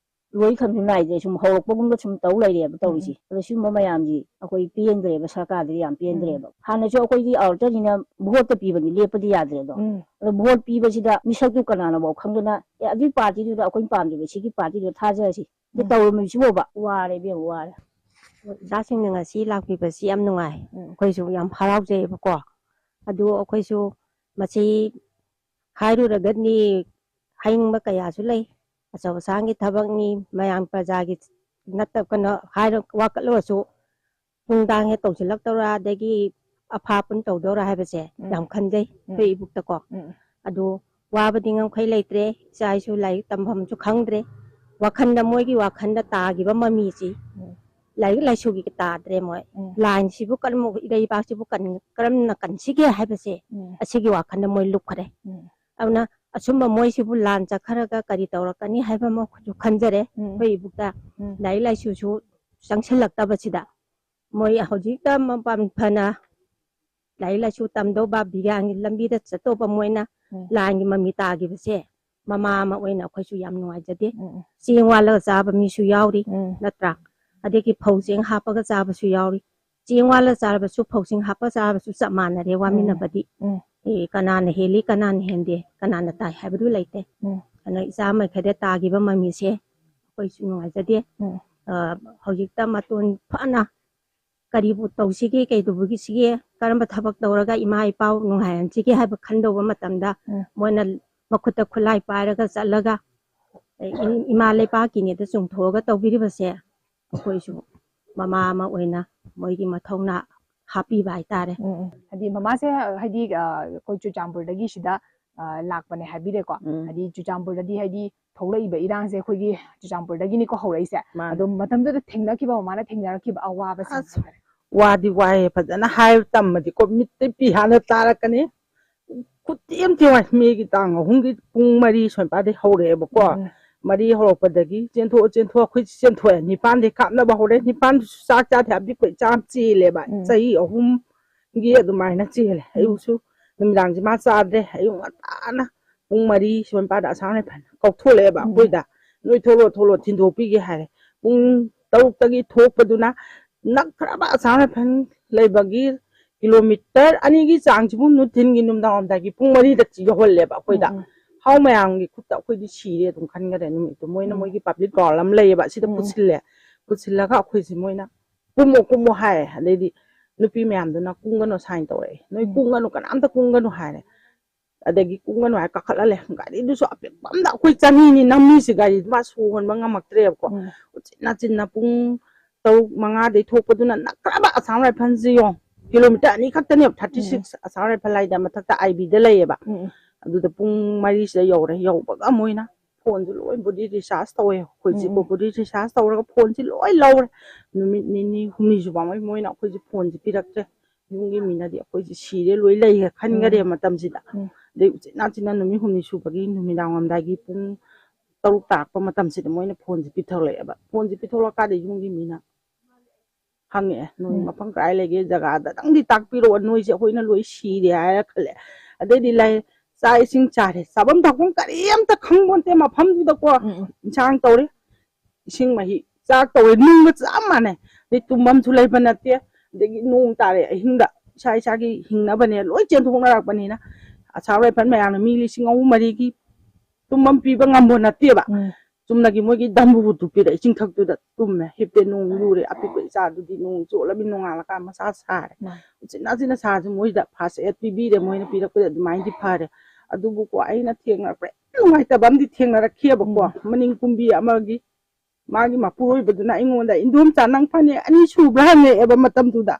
ꯂꯣꯏ ꯈꯪꯁꯨ ꯅꯥꯏꯗ꯭ꯔꯦ, ꯁꯨꯝ ꯍꯧꯔꯛꯄꯒꯨꯝꯕ ꯁꯨꯝ ꯇꯧ ꯂꯩꯔꯦꯕ ꯎꯝ, ꯇꯧꯔꯤꯁꯦ꯫ ꯎꯝ꯫ ꯑꯗꯣ ꯁꯤꯒꯨꯝꯕ ꯃꯌꯥꯝꯁꯤ ꯑꯩꯈꯣꯏ ꯄꯦꯟꯗ꯭ꯔꯦꯕ, ꯁꯔꯀꯥꯔꯗꯗꯤ ꯌꯥꯝ ꯄꯦꯟꯗ꯭ꯔꯦꯕ꯫ ꯎꯝ꯫ ꯍꯥꯟꯅꯁꯨ ꯑꯩꯈꯣꯏꯒꯤ ꯑꯥꯎꯇꯔꯁꯤꯅ ꯚꯣꯠꯇ ꯄꯤꯕꯅꯤ, ꯂꯦꯞꯄꯗꯤ ꯌꯥꯗ꯭ꯔꯦ ꯑꯗꯣ꯫ ꯎꯝ꯫ ꯑꯗꯣ ꯚꯣꯠ ꯄꯤꯕꯁꯤꯗ ꯃꯤꯁꯛꯇꯨ ꯀꯅꯥꯅꯐꯥꯎ ꯈꯪꯗꯅ, "ꯑꯦ, ꯑꯗꯨꯏ ꯄꯥꯔꯇꯤꯗꯨꯗ ꯑꯩꯈꯣꯏꯅ ꯄꯥꯝꯗꯦꯕ, ꯁꯤꯒꯤ ꯄꯥꯔꯇꯤꯗꯨꯗ ꯊꯥꯖꯔꯁꯤ"꯫ ꯑꯗꯨ ꯎꯝ꯫ ꯇꯧꯔꯝꯃꯤꯁꯤꯕꯣꯕ ꯋꯥꯔꯦ ꯏꯕꯦꯝꯃ, ꯋꯥꯔꯦ꯫ ꯏꯆꯥꯁꯤꯡꯅ ꯉꯁꯤ ꯂꯥꯛꯄꯤꯕꯁꯤ ꯌꯥꯝ ꯅꯨꯡꯉꯥꯏ꯫ ꯎꯝ꯫ ꯑꯩꯈꯣꯏꯁꯨ ꯌꯥꯝ ꯍꯔꯥꯎꯖꯩꯑꯕꯀꯣ꯫ ꯑꯗꯨ ꯑꯩꯈꯣꯏꯁꯨ ꯃꯁꯤ ꯍꯥꯏꯔꯨꯔꯒꯅꯤ, ꯍꯥꯏꯅꯤꯡꯕ ꯀꯌꯥꯁꯨ ꯂꯩ꯫ ꯑꯆꯧ ꯑꯁꯥꯡꯒꯤ ꯊꯕꯛꯅꯤ, ꯃꯌꯥꯝ ꯄ꯭ꯔꯖꯥꯒꯤ ꯅꯠꯇ-, ꯀꯩꯅꯣ ꯍꯥꯏꯔ-, ꯋꯥꯀꯠꯂꯨꯔꯁꯨ ꯅꯨꯡꯗꯥꯡ ꯍꯦꯛ ꯇꯧꯁꯤꯜꯂꯛꯇꯧꯔꯥ, ꯑꯗꯒꯤ ꯑꯐꯥ ꯄꯨꯟ ꯇꯧꯗꯧꯔꯥ ꯍꯥꯏꯕꯁꯦ ꯎꯝ꯫ ꯌꯥꯝ ꯈꯟꯖꯩ ꯎꯝ꯫ ꯑꯩꯈꯣꯏ ꯏꯕꯨꯛꯇꯀꯣ꯫ ꯎꯝ꯫ ꯑꯗꯨ ꯋꯥꯕꯗꯤ ꯉꯝꯈꯩ ꯂꯩꯇ꯭ꯔꯦ, ꯏꯆꯥ ꯏꯁꯨ ꯂꯥꯏꯔꯤꯛ ꯇꯝꯐꯝꯁꯨ ꯈꯪꯗ꯭ꯔꯦ꯫ ꯋꯥꯈꯟꯗ, ꯃꯣꯏꯒꯤ ꯋꯥꯈꯟꯗ ꯇꯥꯈꯤꯕ ꯃꯃꯤꯁꯤ ꯎꯝ꯫ ꯂꯥꯏꯔꯤꯛ ꯂꯥꯏꯁꯨꯒꯤ ꯇꯥꯗ꯭ꯔꯦ ꯃꯣꯏ꯫ ꯎꯝ꯫ ꯂꯥꯏꯟꯁꯤꯕꯨ ꯀꯔꯝ-, ꯏꯔꯩꯕꯥꯛꯁꯤꯕꯨ ꯀꯟ-, ꯀꯔꯝꯅ ꯀꯟꯁꯤꯒꯦ ꯍꯥꯏꯕꯁꯦ ꯎꯝ꯫ ꯑꯁꯤꯒꯤ ꯋꯥꯈꯟꯗ ꯃꯣꯏ ꯂꯨꯞꯈ꯭ꯔꯦ꯫ ꯎꯝ꯫ ꯑꯗꯨꯅ ꯑꯁꯨꯝꯕ ꯃꯣꯏꯁꯤꯕꯨ ꯂꯥꯟ ꯆꯠꯈ꯭ꯔꯒ ꯀꯔꯤ ꯇꯧꯔꯛꯀꯅꯤ ꯍꯥꯏꯕ ꯑꯃꯁꯨ ꯈꯟꯖꯔꯦ ꯎꯝ꯫ ꯑꯩꯈꯣꯏ ꯏꯕꯨꯛꯇ꯫ ꯎꯝ꯫ ꯂꯥꯏꯔꯤꯛ ꯂꯥꯏꯁꯨꯁꯨ ꯆꯪꯁꯤꯜꯂꯛꯇꯕꯁꯤꯗ ꯃꯣꯏ ꯍꯧꯖꯤꯛꯇ ꯃꯄꯥꯟ ꯐꯅ ꯂꯥꯏꯔꯤꯛ ꯂꯥꯏꯁꯨ ꯇꯝꯗꯧꯕ, ꯕꯤꯒ꯭ꯌꯥꯟꯒꯤ ꯂꯝꯕꯤꯗ ꯆꯠꯇꯧꯕ ꯃꯣꯏꯅ ꯎꯝ꯫ ꯂꯥꯟꯒꯤ ꯃꯃꯤ ꯇꯥꯈꯤꯕꯁꯦ ꯃꯃꯥ ꯑꯃ ꯑꯣꯏꯅ ꯑꯩꯈꯣꯏꯁꯨ ꯌꯥꯝ ꯅꯨꯡꯉꯥꯏꯖꯗꯦ꯫ ꯎꯝ, ꯎꯝ꯫ ꯆꯦꯡ ꯋꯥꯜꯂꯒ ꯆꯥꯕ ꯃꯤꯁꯨ ꯌꯥꯎꯔꯤ, ꯎꯝ꯫ ꯅꯠꯇ꯭ꯔꯥ? ꯑꯗꯒꯤ ꯐꯧ ꯆꯦꯡ ꯍꯥꯞꯄꯒ ꯆꯥꯕꯁꯨ ꯌꯥꯎꯔꯤ꯫ ꯆꯦꯡ ꯋꯥꯜꯂ ꯆꯥꯔꯕꯁꯨ, ꯐꯧ ꯆꯦꯡ ꯍꯥꯞꯄ ꯆꯥꯔꯕꯁꯨ ꯆꯞ ꯃꯥꯟꯅꯔꯦ ꯎꯝ꯫ ꯋꯥꯃꯤꯟꯅꯕꯗꯤ꯫ ꯎꯝ꯫ ꯑꯦ, ꯀꯅꯥꯅ ꯍꯦꯜꯂꯤ, ꯀꯅꯥꯅ ꯍꯦꯟꯗꯦ, ꯀꯅꯥꯅ ꯇꯥꯏ ꯍꯥꯏꯕꯗꯨ ꯂꯩꯇꯦ꯫ ꯎꯝ꯫ ꯑꯗꯨꯅ ꯏꯆꯥ ꯃꯈꯩꯗ ꯇꯥꯈꯤꯕ ꯃꯃꯤꯁꯦ ꯑꯩꯈꯣꯏꯁꯨ ꯅꯨꯡꯉꯥꯏꯖꯗꯦ꯫ ꯎꯝ꯫ ꯑ, ꯍꯧꯖꯤꯛꯇ ꯃꯇꯣꯟ ꯐꯅ ꯀꯔꯤꯕꯨ ꯇꯧꯁꯤꯒꯦ, ꯀꯩꯗꯧꯕꯒꯤꯁꯤꯒꯦ, ꯀꯔꯝꯕ ꯊꯕꯛ ꯇꯧꯔꯒ ꯏꯃꯥ ꯏꯄꯥ ꯅꯨꯡꯉꯥꯏꯍꯟꯁꯤꯒꯦ ꯍꯥꯏꯕ ꯈꯟꯗꯧꯕ ꯃꯇꯝꯗ ꯎꯝ꯫ ꯃꯣꯏꯅ ꯃꯈꯨꯠꯇ ꯈꯨꯠꯂꯥꯏ ꯄꯥꯏꯔꯒ ꯆꯠꯂꯒ ꯏ-, ꯏꯃꯥ ꯂꯩꯄꯥꯛꯀꯤꯅꯦꯗ ꯆꯣꯡꯊꯣꯛꯑꯒ ꯇꯧꯕꯤꯔꯤꯕꯁꯦ ꯑꯩꯈꯣꯏꯁꯨ ꯃꯃꯥ ꯑꯃ ꯑꯣꯏꯅ ꯃꯣꯏꯒꯤ ꯃꯊꯧꯅꯥ ꯍꯥꯞꯄꯤꯕ ꯍꯥꯏꯇꯥꯔꯦ꯫ ꯎꯝ, ꯎꯝ꯫ ꯍꯥꯏꯗꯤ ꯃꯃꯥꯁꯦ, ꯍꯥꯏꯗꯤ, ꯑ, ꯑꯩꯈꯣꯏ ꯆꯨꯔꯆꯥꯟꯄꯨꯔꯗꯒꯤ ꯁꯤꯗ ꯑ, ꯂꯥꯛꯄꯅꯦ ꯍꯥꯏꯕꯤꯔꯦꯀꯣ꯫ ꯎꯝ꯫ ꯍꯥꯏꯗꯤ ꯆꯨꯔꯆꯥꯟꯄꯨꯔꯗꯗꯤ ꯍꯥꯏꯗꯤ ꯊꯣꯛꯂꯛꯏꯕ ꯏꯔꯥꯡꯁꯦ ꯑꯩꯈꯣꯏꯒꯤ ꯆꯨꯔꯆꯥꯟꯄꯨꯔꯗꯒꯤꯅꯤꯀꯣ ꯍꯧꯔꯛꯏꯁꯦ꯫ ꯃꯥꯅꯦ꯫ ꯑꯗꯣ ꯃꯇꯝꯗꯨꯗ ꯊꯦꯡꯅꯈꯤꯕ, ꯃꯃꯥꯅ ꯊꯦꯡꯅꯔꯛꯈꯤꯕ ꯑꯋꯥꯕꯁꯤꯡ ꯑꯁ, ꯍꯥꯏꯇꯥꯔꯦ꯫ ꯋꯥꯗꯤ ꯋꯥꯏꯌꯦ, ꯐꯖꯅ ꯍꯥꯏ ꯇꯝꯃꯗꯤꯀꯣ, ꯃꯤꯠꯇꯩ ꯄꯤ ꯍꯥꯟꯅ ꯇꯥꯔꯛꯀꯅꯤ꯫ ꯈꯨꯠꯇꯤ ꯌꯥꯝ ꯊꯤ ꯋꯥꯏ꯫ ꯃꯦꯒꯤ ꯇꯥꯡ ꯑꯍꯨꯝꯒꯤ ꯄꯨꯡ ꯃꯔꯤ ꯁ꯭ꯋꯥꯏ ꯃꯄꯥꯗꯩ ꯍꯧꯔꯛꯑꯦꯕꯀꯣ꯫ ꯎꯝ꯫ ꯃꯔꯤ ꯍꯧꯔꯛꯄꯗꯒꯤ ꯆꯦꯟꯊꯣꯛꯑ, ꯆꯦꯟꯊꯣꯛꯑ, ꯑꯩꯈꯣꯏ ꯆꯦꯟꯊꯣꯛꯑꯦ꯫ ꯅꯤꯄꯥꯟꯗꯩ ꯀꯥꯞꯅꯕ ꯍꯧꯔꯦ꯫ ꯅꯤꯄꯥꯟꯗꯨꯁꯨ ꯆꯥꯛ ꯆꯥꯗꯦ ꯍꯥꯏꯕꯗꯤ ꯑꯩꯈꯣꯏ ꯆꯥꯝ ꯆꯦꯜꯂꯦꯕ꯫ ꯎꯝ꯫ ꯆꯍꯤ ꯑꯍꯨꯝꯒꯤ ꯑꯗꯨꯃꯥꯏꯅ ꯆꯦꯜꯂꯦ꯫ ꯎꯝ꯫ ꯑꯌꯨꯛꯁꯨ ꯅꯨꯃꯤꯗꯥꯡꯁꯦ ꯃꯥ ꯆꯥꯗ꯭ꯔꯦ꯫ ꯑꯌꯨꯛ ꯉꯟꯇꯥꯅ ꯄꯨꯡ ꯃꯔꯤ ꯁ꯭ꯋꯥꯏ ꯃꯄꯥꯗ ꯑꯁꯥꯝ ꯔꯥꯏꯐꯜ ꯀꯧꯊꯣꯛꯂꯛꯑꯦꯕ ꯎꯝ꯫ ꯑꯩꯈꯣꯏꯗ꯫ "ꯅꯣꯏ ꯊꯣꯛꯂꯛꯑꯣ, ꯊꯣꯛꯂꯛꯑꯣ, ꯊꯤꯟꯗꯣꯛꯄꯤꯒꯦ" ꯍꯥꯏꯔꯦ꯫ ꯄꯨꯡ ꯇꯔꯨꯛꯇꯒꯤ ꯊꯣꯛꯄꯗꯨꯅ ꯅꯛꯈ꯭ꯔꯕ ꯑꯁꯥꯝ ꯔꯥꯏꯐꯜ ꯂꯩꯕꯒꯤ ꯀꯤꯂꯣꯃꯤꯇꯔ ꯑꯅꯤꯒꯤ ꯆꯥꯡꯁꯤꯕꯨ ꯅꯨꯡꯊꯤꯟꯒꯤ ꯅꯨꯡꯗꯥꯡꯋꯥꯏꯔꯝꯗꯥꯏꯒꯤ ꯄꯨꯡ ꯃꯔꯤꯗ ꯌꯧꯍꯜꯂꯦꯕ ꯑꯩꯈꯣꯏꯗ꯫ ꯎꯝ, ꯎꯝ꯫ ꯍꯥꯎ ꯃꯌꯥꯝꯒꯤ ꯈꯨꯠꯇ ꯑꯩꯈꯣꯏꯗꯤ ꯁꯤꯔꯦ ꯑꯗꯨꯝ ꯈꯟꯈꯔꯦ ꯅꯨꯃꯤꯠꯇꯨ꯫ ꯃꯣꯏꯅ ꯎꯝ꯫ ꯃꯣꯏꯒꯤ ꯄꯕ꯭ꯂꯤꯛ ꯒ꯭ꯔꯥꯎꯟ ꯑꯃ ꯂꯩꯌꯦꯕ, ꯁꯤꯗ ꯎꯝ꯫ ꯄꯨꯠꯁꯤꯜꯂꯦ꯫ ꯄꯨꯠꯁꯤꯜꯂꯒ ꯑꯩꯈꯣꯏꯁꯦ ꯃꯣꯏꯅ "ꯀꯨꯝꯃꯣ, ꯀꯨꯝꯃꯣ" ꯍꯥꯏ꯫ ꯑꯗꯩꯗꯤ ꯅꯨꯄꯤ ꯃꯌꯥꯝꯗꯨꯅ "ꯀꯨꯝꯒꯅꯨ, ꯁꯥꯏꯟ ꯇꯧꯔꯛꯑꯦ꯫ "ꯅꯣꯏ ꯎꯝ꯫ ꯀꯨꯝꯒꯅꯨ, ꯀꯅꯥꯝꯇ ꯀꯨꯝꯒꯅꯨ" ꯍꯥꯏꯔꯦ꯫ ꯑꯗꯒꯤ "ꯀꯨꯝꯒꯅꯨ" ꯍꯥꯏ ꯀꯥꯈꯠꯍꯜꯂꯦ꯫ ꯒꯥꯔꯤꯗꯨꯁꯨ ꯑꯄꯤꯛꯄ ꯑꯃꯗ ꯑꯩꯈꯣꯏ ꯆꯅꯤꯅꯤ ꯅꯝꯃꯤꯁꯦ, ꯒꯥꯔꯤꯗꯨ ꯃꯥ ꯁꯣꯔ ꯍꯣꯟꯕ ꯉꯝꯃꯛꯇ꯭ꯔꯦꯕꯀꯣ꯫ ꯎꯝ꯫ ꯎꯆꯤꯟ ꯅꯥꯆꯤꯟꯅ ꯄꯨꯡ ꯇꯔꯨꯛ ꯃꯉꯥꯗꯩ ꯊꯣꯛꯄꯗꯨꯅ ꯅꯛꯈ꯭ꯔꯕ ꯑꯁꯥꯝ ꯔꯥꯏꯐꯜꯁꯦ ꯌꯦꯡꯉꯣ꯫ ꯀꯤꯂꯣꯃꯤꯇꯔ ꯑꯅꯤ ꯈꯛꯇꯅꯦꯕ, ꯎꯝ꯫ ꯊꯥꯔꯇꯤ ꯁꯤꯛꯁ ꯑꯁꯥꯝ ꯔꯥꯏꯐꯜ ꯍꯥꯏꯗ ꯃꯊꯛꯇ ꯑꯥꯏ ꯕꯤꯗ ꯂꯩꯌꯦꯕ꯫ ꯎꯝ, ꯎꯝ꯫ ꯑꯗꯨꯗ ꯄꯨꯡ ꯃꯔꯤꯁꯤꯗ ꯌꯧꯔꯦ꯫ ꯌꯧꯕꯒ ꯃꯣꯏꯅ ꯐꯣꯟꯁꯨ ꯂꯣꯏ ꯕꯣꯗꯤ ꯔꯤꯆꯥꯔꯖ ꯇꯧꯋꯦ꯫ ꯑꯩꯈꯣꯏꯁꯦ ꯎꯝ, ꯎꯝ꯫ ꯕꯣꯗꯤ ꯔꯤꯆꯥꯔꯖ ꯇꯧꯔꯒ ꯐꯣꯟꯁꯦ ꯂꯣꯏ ꯂꯧꯔꯦ꯫ ꯅꯨꯃꯤꯠ ꯅꯤꯅꯤ ꯍꯨꯝꯅꯤꯁꯨ ꯄꯥꯝꯃꯣꯏ ꯃꯣꯏꯅ ꯑꯩꯈꯣꯏꯁꯦ ꯐꯣꯟꯁꯦ ꯄꯤꯔꯛꯇ꯭ꯔꯦ꯫ ꯌꯨꯝꯒꯤ ꯃꯤꯅꯗꯤ ꯑꯩꯈꯣꯏꯁꯦ ꯁꯤꯔꯦ ꯂꯣꯏ ꯂꯩꯔꯦ ꯈꯟꯈꯔꯦ ꯎꯝ꯫ ꯃꯇꯝꯁꯤꯗ꯫ ꯎꯝ꯫ ꯑꯗꯩ ꯎꯆꯤꯟ ꯅꯥꯆꯤꯟꯅ ꯅꯨꯃꯤꯠ ꯍꯨꯝꯅꯤ ꯁꯨꯕꯒꯤ ꯅꯨꯃꯤꯗꯥꯡ ꯋꯥꯏꯔꯝꯗꯥꯏꯒꯤ ꯄꯨꯡ ꯇꯔꯨꯛ ꯇꯥꯔꯛꯄ ꯃꯇꯝꯁꯤꯗ ꯃꯣꯏꯅ ꯐꯣꯟꯁꯦ ꯄꯤꯊꯣꯔꯛꯑꯦꯕ꯫ ꯐꯣꯟꯁꯦ ꯄꯤꯊꯣꯛꯂꯛꯀꯥꯟꯗ ꯌꯨꯝꯒꯤ ꯃꯤꯅ ꯍꯪꯉꯛꯑꯦ, "ꯅꯣꯏ ꯎꯝ꯫ ꯃꯐꯝ ꯀꯗꯥꯏ ꯂꯩꯒꯦ? ꯖꯒꯥꯗ ꯅꯪꯗꯤ ꯇꯥꯛꯄꯤꯔꯛꯑꯣ, ꯅꯣꯏꯁꯦ ꯑꯩꯈꯣꯏꯅ ꯂꯣꯏ ꯁꯤꯔꯦ" ꯍꯥꯏꯔ ꯈꯜꯂꯦ꯫ ꯑꯗꯩꯗꯤ ꯂꯩ-, ꯆꯥꯛ ꯏꯁꯤꯡ ꯆꯥꯔꯦ, ꯆꯥꯐꯝ ꯊꯛꯐꯝ ꯀꯔꯤꯝꯇ ꯈꯪꯕꯣꯟꯇꯦ ꯃꯐꯝꯗꯨꯗꯀꯣ꯫ ꯎꯝ, ꯎꯝ꯫ ꯏꯟꯁꯥꯡ ꯇꯧꯔꯦ, ꯏꯁꯤꯡ ꯃꯍꯤ, ꯆꯥꯛ ꯇꯧꯔꯦ, ꯅꯨꯡꯒ ꯆꯞ ꯃꯥꯟꯅꯩ꯫ ꯑꯗꯩ ꯇꯨꯝꯐꯝꯁꯨ ꯂꯩꯕ ꯅꯠꯇꯦ꯫ ꯑꯗꯒꯤ ꯅꯣꯡ ꯇꯥꯔꯦ ꯑꯍꯤꯡꯗ, ꯏꯁꯥ ꯏꯁꯥꯒꯤ ꯍꯤꯡꯅꯕꯅꯦ ꯂꯣꯏ ꯆꯦꯟꯊꯣꯛꯅꯔꯛꯄꯅꯤꯅ, ꯑꯁꯥꯝ ꯔꯥꯏꯐꯜ ꯃꯌꯥꯝꯅ ꯃꯤ ꯂꯤꯁꯤꯡ ꯑꯍꯨꯝ ꯃꯔꯤꯒꯤ ꯇꯨꯝꯐꯝ ꯄꯤꯕ ꯉꯝꯕ ꯅꯠꯇꯦꯕ꯫ ꯎꯝ꯫ ꯆꯨꯝꯅꯒꯤ ꯃꯣꯏꯒꯤ ꯗꯝꯕꯨꯔꯗꯨ ꯄꯤꯔꯛꯑꯦ, ꯆꯤꯡꯊꯛꯇꯨꯗ ꯇꯨꯝꯃꯦ, ꯍꯤꯞꯄꯦ, ꯅꯣꯡ ꯌꯨꯔꯦ, ꯑꯄꯤꯛꯄ ꯏꯆꯥꯗꯨꯗꯤ ꯅꯣꯡ ꯆꯣꯠꯂꯕꯤ ꯅꯣꯡꯉꯥꯜꯂꯀꯥꯟ ꯃꯁꯥ ꯁꯥꯔꯦ꯫ ꯃꯥ꯫ ꯎꯆꯤꯟ ꯅꯥꯆꯤꯟꯅ ꯁꯥꯔꯁꯨ ꯃꯣꯏꯗ ꯐꯥꯔꯁ ꯑꯦꯗ ꯄꯤꯕꯤꯔꯦ, ꯃꯣꯏꯅ ꯄꯤꯔꯛꯄꯗ ꯑꯗꯨꯃꯥꯏꯅꯗꯤ ꯐꯔꯦ꯫ ꯑꯗꯨꯕꯨꯀꯣ ꯑꯩꯅ ꯊꯦꯡꯅꯔꯛꯄ ꯌꯥꯝ ꯅꯨꯡꯉꯥꯏꯇꯕ ꯑꯃꯗꯤ ꯊꯦꯡꯅꯔꯛꯈꯤꯑꯕꯀꯣ꯫ ꯎꯝ꯫ ꯃꯅꯤꯡ ꯀꯨꯝꯕꯤ ꯑꯃꯒꯤ ꯃꯥꯒꯤ ꯃꯄꯨꯔꯣꯏꯕꯗꯨꯅ ꯑꯩꯉꯣꯟꯗ, "ꯏꯟꯗꯣꯝꯆꯥ ꯅꯪ ꯐꯅꯦꯛ ꯑꯅꯤ ꯁꯨꯕ꯭ꯔꯥ?" ꯍꯪꯉꯛꯑꯦꯕ ꯃꯇꯝꯗꯨꯗ꯫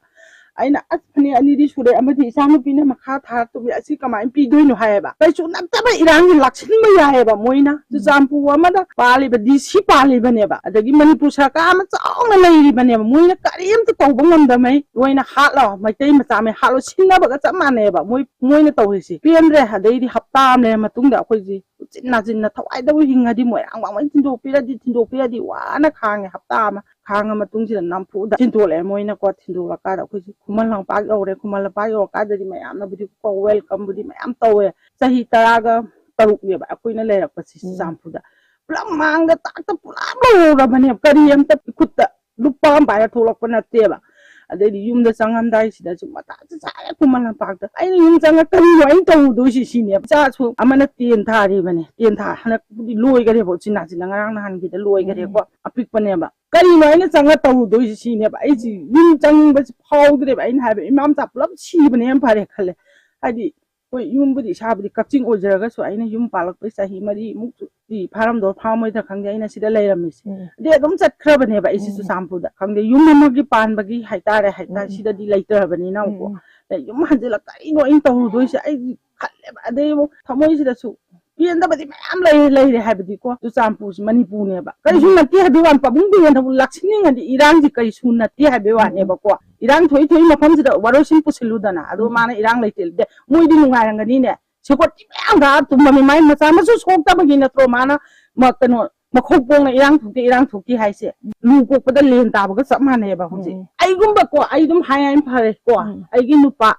ꯑꯩꯅ, "ꯑꯁ, ꯐꯅꯦꯛ ꯑꯅꯤꯗꯤ ꯁꯨꯔꯦ, ꯑꯃꯗꯤ ꯏꯆꯥꯅꯨꯄꯤꯅ ꯃꯈꯥ ꯊꯥꯔ ꯇꯨꯝꯃꯤ, ꯑꯁꯤ ꯀꯃꯥꯏꯅ ꯄꯤꯗꯣꯏꯅꯣ?" ꯍꯥꯏꯌꯦꯕ꯫ ꯀꯩꯁꯨ ꯅꯠꯇꯕ ꯏꯔꯥꯡꯁꯤ ꯂꯥꯛꯁꯤꯟꯕ ꯌꯥꯏꯌꯦꯕ ꯃꯣꯏꯅ꯫ ꯎꯝ꯫ ꯆꯨꯔꯆꯥꯟꯄꯨꯔ ꯑꯃꯗ ꯄꯥꯜꯂꯤꯕ ꯗꯤ ꯁꯤ ꯄꯥꯜꯂꯤꯕꯅꯦꯕ, ꯑꯗꯒꯤ ꯃꯅꯤꯄꯨꯔ ꯁꯔꯀꯥꯔ ꯑꯃ ꯆꯥꯎꯅ ꯂꯩꯔꯤꯕꯅꯦꯕ, ꯃꯣꯏꯅ ꯀꯔꯤꯝꯇ ꯇꯧꯕ ꯉꯝꯗꯃꯩ ꯂꯣꯏꯅ ꯍꯥꯠꯂꯣ, ꯃꯩꯇꯩ ꯃꯆꯥ ꯃꯩ ꯍꯥꯠꯂꯣ, ꯁꯤꯟꯅꯕꯒ ꯆꯞ ꯃꯥꯟꯅꯩꯌꯦꯕ ꯃꯣꯏ, ꯃꯣꯏꯅ ꯇꯧꯔꯤꯁꯤ꯫ ꯄꯦꯟꯗ꯭ꯔꯦ꯫ ꯑꯗꯩꯗꯤ ꯍꯞꯇꯥ ꯑꯃ ꯂꯩꯔ ꯃꯇꯨꯡꯗ ꯑꯩꯈꯣꯏꯁꯤ ꯎꯆꯤꯟ ꯅꯥꯆꯤꯟꯅ ꯊꯋꯥꯏꯗꯕꯨ ꯍꯤꯡꯉꯗꯤ ꯃꯣꯏꯔꯥꯡ ꯋꯥꯡꯃꯩ ꯊꯤꯟꯗꯣꯛꯄꯤꯔꯗꯤ, ꯊꯤꯟꯗꯣꯛꯄꯤꯔꯗꯤ ꯋꯥꯅ ꯈꯥꯡꯉꯦ ꯍꯞꯇꯥ ꯑꯃ꯫ ꯈꯥꯡꯉ ꯃꯇꯨꯡꯁꯤꯗ ꯅꯝꯐꯨꯗ ꯊꯤꯟꯗꯣꯛꯂꯛꯑꯦ ꯃꯣꯏꯅꯀꯣ꯫ ꯊꯤꯟꯗꯣꯛꯂꯀꯥꯟꯗ ꯑꯩꯈꯣꯏꯁꯤ ꯈꯨꯃꯟ ꯂꯝꯄꯥꯛ ꯌꯧꯔꯦ꯫ ꯈꯨꯃꯟ ꯂꯝꯄꯥꯛ ꯌꯧꯔꯀꯥꯟꯗꯗꯤ ꯃꯌꯥꯝꯅꯕꯨꯗꯤ ꯀꯣ welcomeꯕꯨꯗꯤ ꯃꯌꯥꯝ ꯇꯧꯋꯦ꯫ ꯆꯍꯤ ꯇꯔꯥꯒ ꯇꯔꯨꯛꯅꯦꯕ ꯑꯩꯈꯣꯏꯅ ꯂꯩꯔꯛꯄꯁꯤ ꯎꯝ꯫ ꯆꯨꯔꯆꯥꯟꯄꯨꯔꯗ꯫ ꯄꯨꯂꯞ ꯃꯥꯡꯗ ꯇꯥꯛꯇ ꯄꯨꯂꯞ ꯂꯧꯔꯕꯅꯦꯕ꯫ ꯀꯔꯤ ꯑꯝꯇ ꯈꯨꯠꯇ ꯂꯨꯄꯥ ꯑꯃ ꯄꯥꯏꯔ ꯊꯣꯛꯂꯛꯄ ꯅꯠꯇꯦꯕ꯫ ꯑꯗꯩꯗꯤ ꯌꯨꯝꯗ ꯆꯪꯉꯝꯗꯥꯏꯁꯤꯗꯁꯨ ꯃꯊꯥꯁꯦ ꯁꯥꯏ ꯈꯨꯃꯟ ꯂꯝꯄꯥꯛꯇ꯫ ꯑꯩꯅ ꯌꯨꯝ ꯆꯪꯉ ꯀꯔꯤꯅꯣ ꯑꯩꯅ ꯇꯧꯔꯨꯗꯣꯏꯁꯤ ꯁꯤꯅꯦꯕ꯫ ꯏꯆꯥꯁꯨ ꯑꯃꯅ ten ꯊꯥꯔꯤꯕꯅꯦ꯫ Ten ꯊꯥ ꯍꯟꯗꯛꯄꯨꯗꯤ ꯂꯣꯏꯈꯔꯦꯕ꯫ ꯎꯆꯤꯟ ꯅꯥꯆꯤꯟꯅ ꯉꯔꯥꯡ ꯅꯍꯥꯟꯒꯤꯗ ꯂꯣꯏꯈꯔꯦꯀꯣ꯫ ꯎꯝ꯫ ꯑꯄꯤꯛꯄꯅꯦꯕ꯫ ꯀꯔꯤꯅꯣ ꯑꯩꯅ ꯆꯪꯉ ꯇꯧꯔꯨꯗꯣꯏꯁꯤ ꯁꯤꯅꯦꯕ꯫ ꯑꯩꯁꯤ ꯌꯨꯝ ꯆꯪꯅꯤꯡꯕꯁꯤ ꯐꯥꯎꯗ꯭ꯔꯦꯕ꯫ ꯑꯩꯅ ꯍꯥꯏꯕ ꯏꯃꯥ ꯃꯆꯥ ꯄꯨꯂꯞ ꯁꯤꯕꯅ ꯍꯦꯟꯅ ꯐꯔꯦ ꯈꯜꯂꯦ꯫ ꯍꯥꯏꯗꯤ ꯍꯣꯏ ꯌꯨꯝꯕꯨꯗꯤ ꯏꯁꯥꯕꯨꯗꯤ ꯀꯛꯆꯤꯡ ꯑꯣꯏꯖꯔꯒꯁꯨ ꯑꯩꯅ ꯌꯨꯝ ꯄꯥꯜꯂꯛꯄꯩ ꯆꯍꯤ ꯃꯔꯤꯃꯨꯛꯇꯤ ꯐꯥꯔꯝꯗꯧ ꯐꯥꯔꯝꯃꯣꯏꯗ꯭ꯔꯥ ꯈꯪꯗꯦ ꯑꯩꯅ ꯁꯤꯗ ꯂꯩꯔꯝꯃꯤꯁꯦ꯫ ꯎꯝ꯫ ꯑꯗꯩ ꯑꯗꯨꯝ ꯆꯠꯈ꯭ꯔꯕꯅꯦꯕ ꯑꯩꯁꯦ ꯎꯝ꯫ ꯆꯨꯔꯆꯥꯟꯄꯨꯔꯗ꯫ ꯈꯪꯗꯦ ꯌꯨꯝ ꯑꯃꯒꯤ ꯄꯥꯟꯕꯒꯤ ꯍꯥꯏꯇꯥꯔꯦ, ꯍꯥꯏꯇꯥꯔꯦ꯫ ꯎꯝ꯫ ꯁꯤꯗꯗꯤ ꯂꯩꯇ꯭ꯔꯕꯅꯤꯅ ꯑꯃꯨꯛꯀꯣ꯫ ꯎꯝ꯫ ꯑꯗꯩ ꯌꯨꯝ ꯍꯟꯖꯤꯜꯂꯛ ꯀꯔꯤꯅꯣ ꯑꯩꯅ ꯇꯧꯔꯨꯗꯣꯏꯁꯦ ꯑꯩ ꯈꯜꯂꯦꯕ꯫ ꯑꯗꯩ ꯑꯃꯨꯛ ꯊꯃꯣꯏꯁꯤꯗꯁꯨ ꯄꯦꯟꯗꯕꯗꯤ ꯃꯌꯥꯝ ꯂꯩꯔꯦ, ꯂꯩꯔꯦ ꯍꯥꯏꯕꯗꯤꯀꯣ ꯆꯨꯔꯆꯥꯟꯄꯨꯔꯁꯤ ꯃꯅꯤꯄꯨꯔꯅꯦꯕ꯫ ꯀꯔꯤꯁꯨ ꯎꯝ꯫ ꯅꯠꯇꯦ ꯍꯥꯏꯕꯒꯤ ꯋꯥꯅꯤ꯫ ꯄꯥꯕꯨꯡ ꯄꯦꯟꯗꯕꯨ ꯂꯥꯛꯁꯤꯟꯅꯤꯡꯉꯗꯤ ꯏꯔꯥꯡꯁꯤ ꯀꯔꯤꯁꯨ ꯅꯠꯇꯦ ꯍꯥꯏꯕꯒꯤ ꯎꯝ꯫ ꯋꯥꯅꯦꯕꯀꯣ꯫ ꯏꯔꯥꯡ ꯊꯣꯛꯏ ꯊꯣꯛꯏ ꯃꯐꯝꯁꯤꯗ ꯋꯥꯔꯣꯏꯁꯤꯟ ꯄꯨꯁꯤꯜꯂꯨꯗꯅ꯫ ꯑꯗꯣ ꯎꯝ꯫ ꯃꯥꯅ ꯏꯔꯥꯡ ꯂꯩꯇꯦ, ꯂꯩꯇꯦ꯫ ꯃꯣꯏꯗꯤ ꯅꯨꯡꯉꯥꯏꯔꯝꯒꯅꯤꯅꯦ꯫ Security ꯃꯌꯥꯝ ꯒꯥꯔꯗ ꯇꯨꯝꯃꯝꯃꯤ꯫ ꯃꯥꯏ ꯃꯆꯥ ꯃꯁꯨ ꯁꯣꯛꯇꯕꯒꯤ ꯅꯠꯇ꯭ꯔꯣ ꯃꯥꯅ ꯃ-, ꯀꯩꯅꯣ, ꯃꯈꯣꯡ ꯄꯣꯡꯅ ꯏꯔꯥꯡ ꯊꯣꯛꯇꯦ, ꯏꯔꯥꯡ ꯊꯣꯛꯇꯦ ꯍꯥꯏꯁꯦ? ꯂꯨ ꯀꯣꯛꯄꯗ ꯂꯦꯟ ꯇꯥꯕꯒ ꯆꯞ ꯃꯥꯟꯅꯩꯌꯦꯕ ꯍꯧꯖꯤꯛ꯫ ꯎꯝ꯫ ꯑꯩꯒꯨꯝꯕꯀꯣ, ꯑꯩ ꯑꯗꯨꯝ ꯍꯥꯏ ꯍꯥꯏꯅ ꯐꯔꯦꯀꯣ꯫ ꯎꯝ꯫ ꯑꯩꯒꯤ ꯅꯨꯄꯥ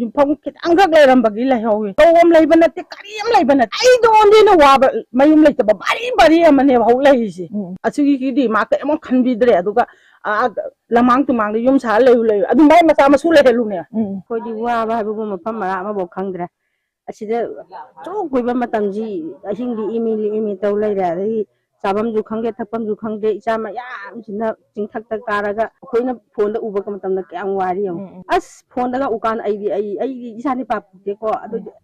ꯌꯨꯝꯐꯝ ꯈꯤꯇꯪꯈꯛ ꯂꯩꯔꯝꯕꯒꯤ ꯂꯩꯍꯧꯋꯤ꯫ ꯇꯧꯐꯝ ꯂꯩꯕ ꯅꯠꯇꯦ, ꯀꯔꯤꯝ ꯂꯩꯕ ꯅꯠꯇꯦ꯫ ꯑꯩꯗꯣꯟꯗꯤꯅ ꯋꯥꯕ ꯃꯌꯨꯝ ꯂꯩꯇꯕ ꯕꯥꯔꯤ ꯕꯥꯔꯤ ꯑꯃꯅꯦꯕ ꯍꯧꯖꯤꯛ ꯂꯩꯔꯤꯁꯦ꯫ ꯎꯝ꯫ ꯑꯁꯤꯒꯤꯗꯤ ꯃꯥ ꯀꯔꯤꯝ ꯈꯟꯕꯤꯗ꯭ꯔꯦ꯫ ꯑꯗꯨꯒ, ꯑꯥ, ꯂꯃꯥꯡ ꯇꯨꯃꯥꯡꯗ ꯌꯨꯝ ꯁꯥꯔ ꯂꯩꯌꯨ, ꯂꯩꯌꯨ꯫ ꯑꯗꯨ ꯃꯥꯏ ꯃꯆꯥ ꯃꯁꯨ ꯂꯩꯍꯜꯂꯨꯅꯦ꯫ ꯎꯝ꯫ ꯑꯩꯈꯣꯏꯗꯤ ꯋꯥꯕ ꯍꯥꯏꯕꯕꯨ ꯃꯐꯝ ꯃꯔꯥ ꯑꯃꯐꯥꯎ ꯈꯪꯗ꯭ꯔꯦ꯫ ꯑꯁꯤꯗ ꯆꯨꯛ ꯀꯨꯏꯕ ꯃꯇꯝꯁꯤ ꯑꯍꯤꯡꯗꯤ ꯏꯃꯤ ꯂꯤꯛꯏꯃꯤ ꯇꯧ ꯂꯩꯔꯦ꯫ ꯑꯗꯩ ꯆꯥꯐꯝꯁꯨ ꯈꯪꯗꯦ, ꯊꯛꯐꯝꯁꯨ ꯈꯪꯗꯦ꯫ ꯏꯆꯥ ꯃꯌꯥꯝꯁꯤꯅ ꯆꯤꯡꯊꯛꯇ ꯀꯥꯔꯒ ꯑꯩꯈꯣꯏꯅ ꯐꯣꯟꯗ ꯎꯕ ꯃꯇꯝꯗ ꯀꯌꯥꯝ ꯋꯥꯔꯤ ꯌꯦꯡꯉꯨ꯫ ꯎꯝ, ꯎꯝ꯫ ꯑꯁ, ꯐꯣꯟꯗꯒ ꯎꯀꯥꯟꯗ ꯑꯩꯗꯤ, ꯑꯩ, ꯑꯩꯗꯤ ꯏꯆꯥ ꯅꯨꯄꯥ ꯄꯣꯛꯇꯦꯀꯣ꯫ ꯑꯗꯨꯗꯤ ꯎꯝ꯫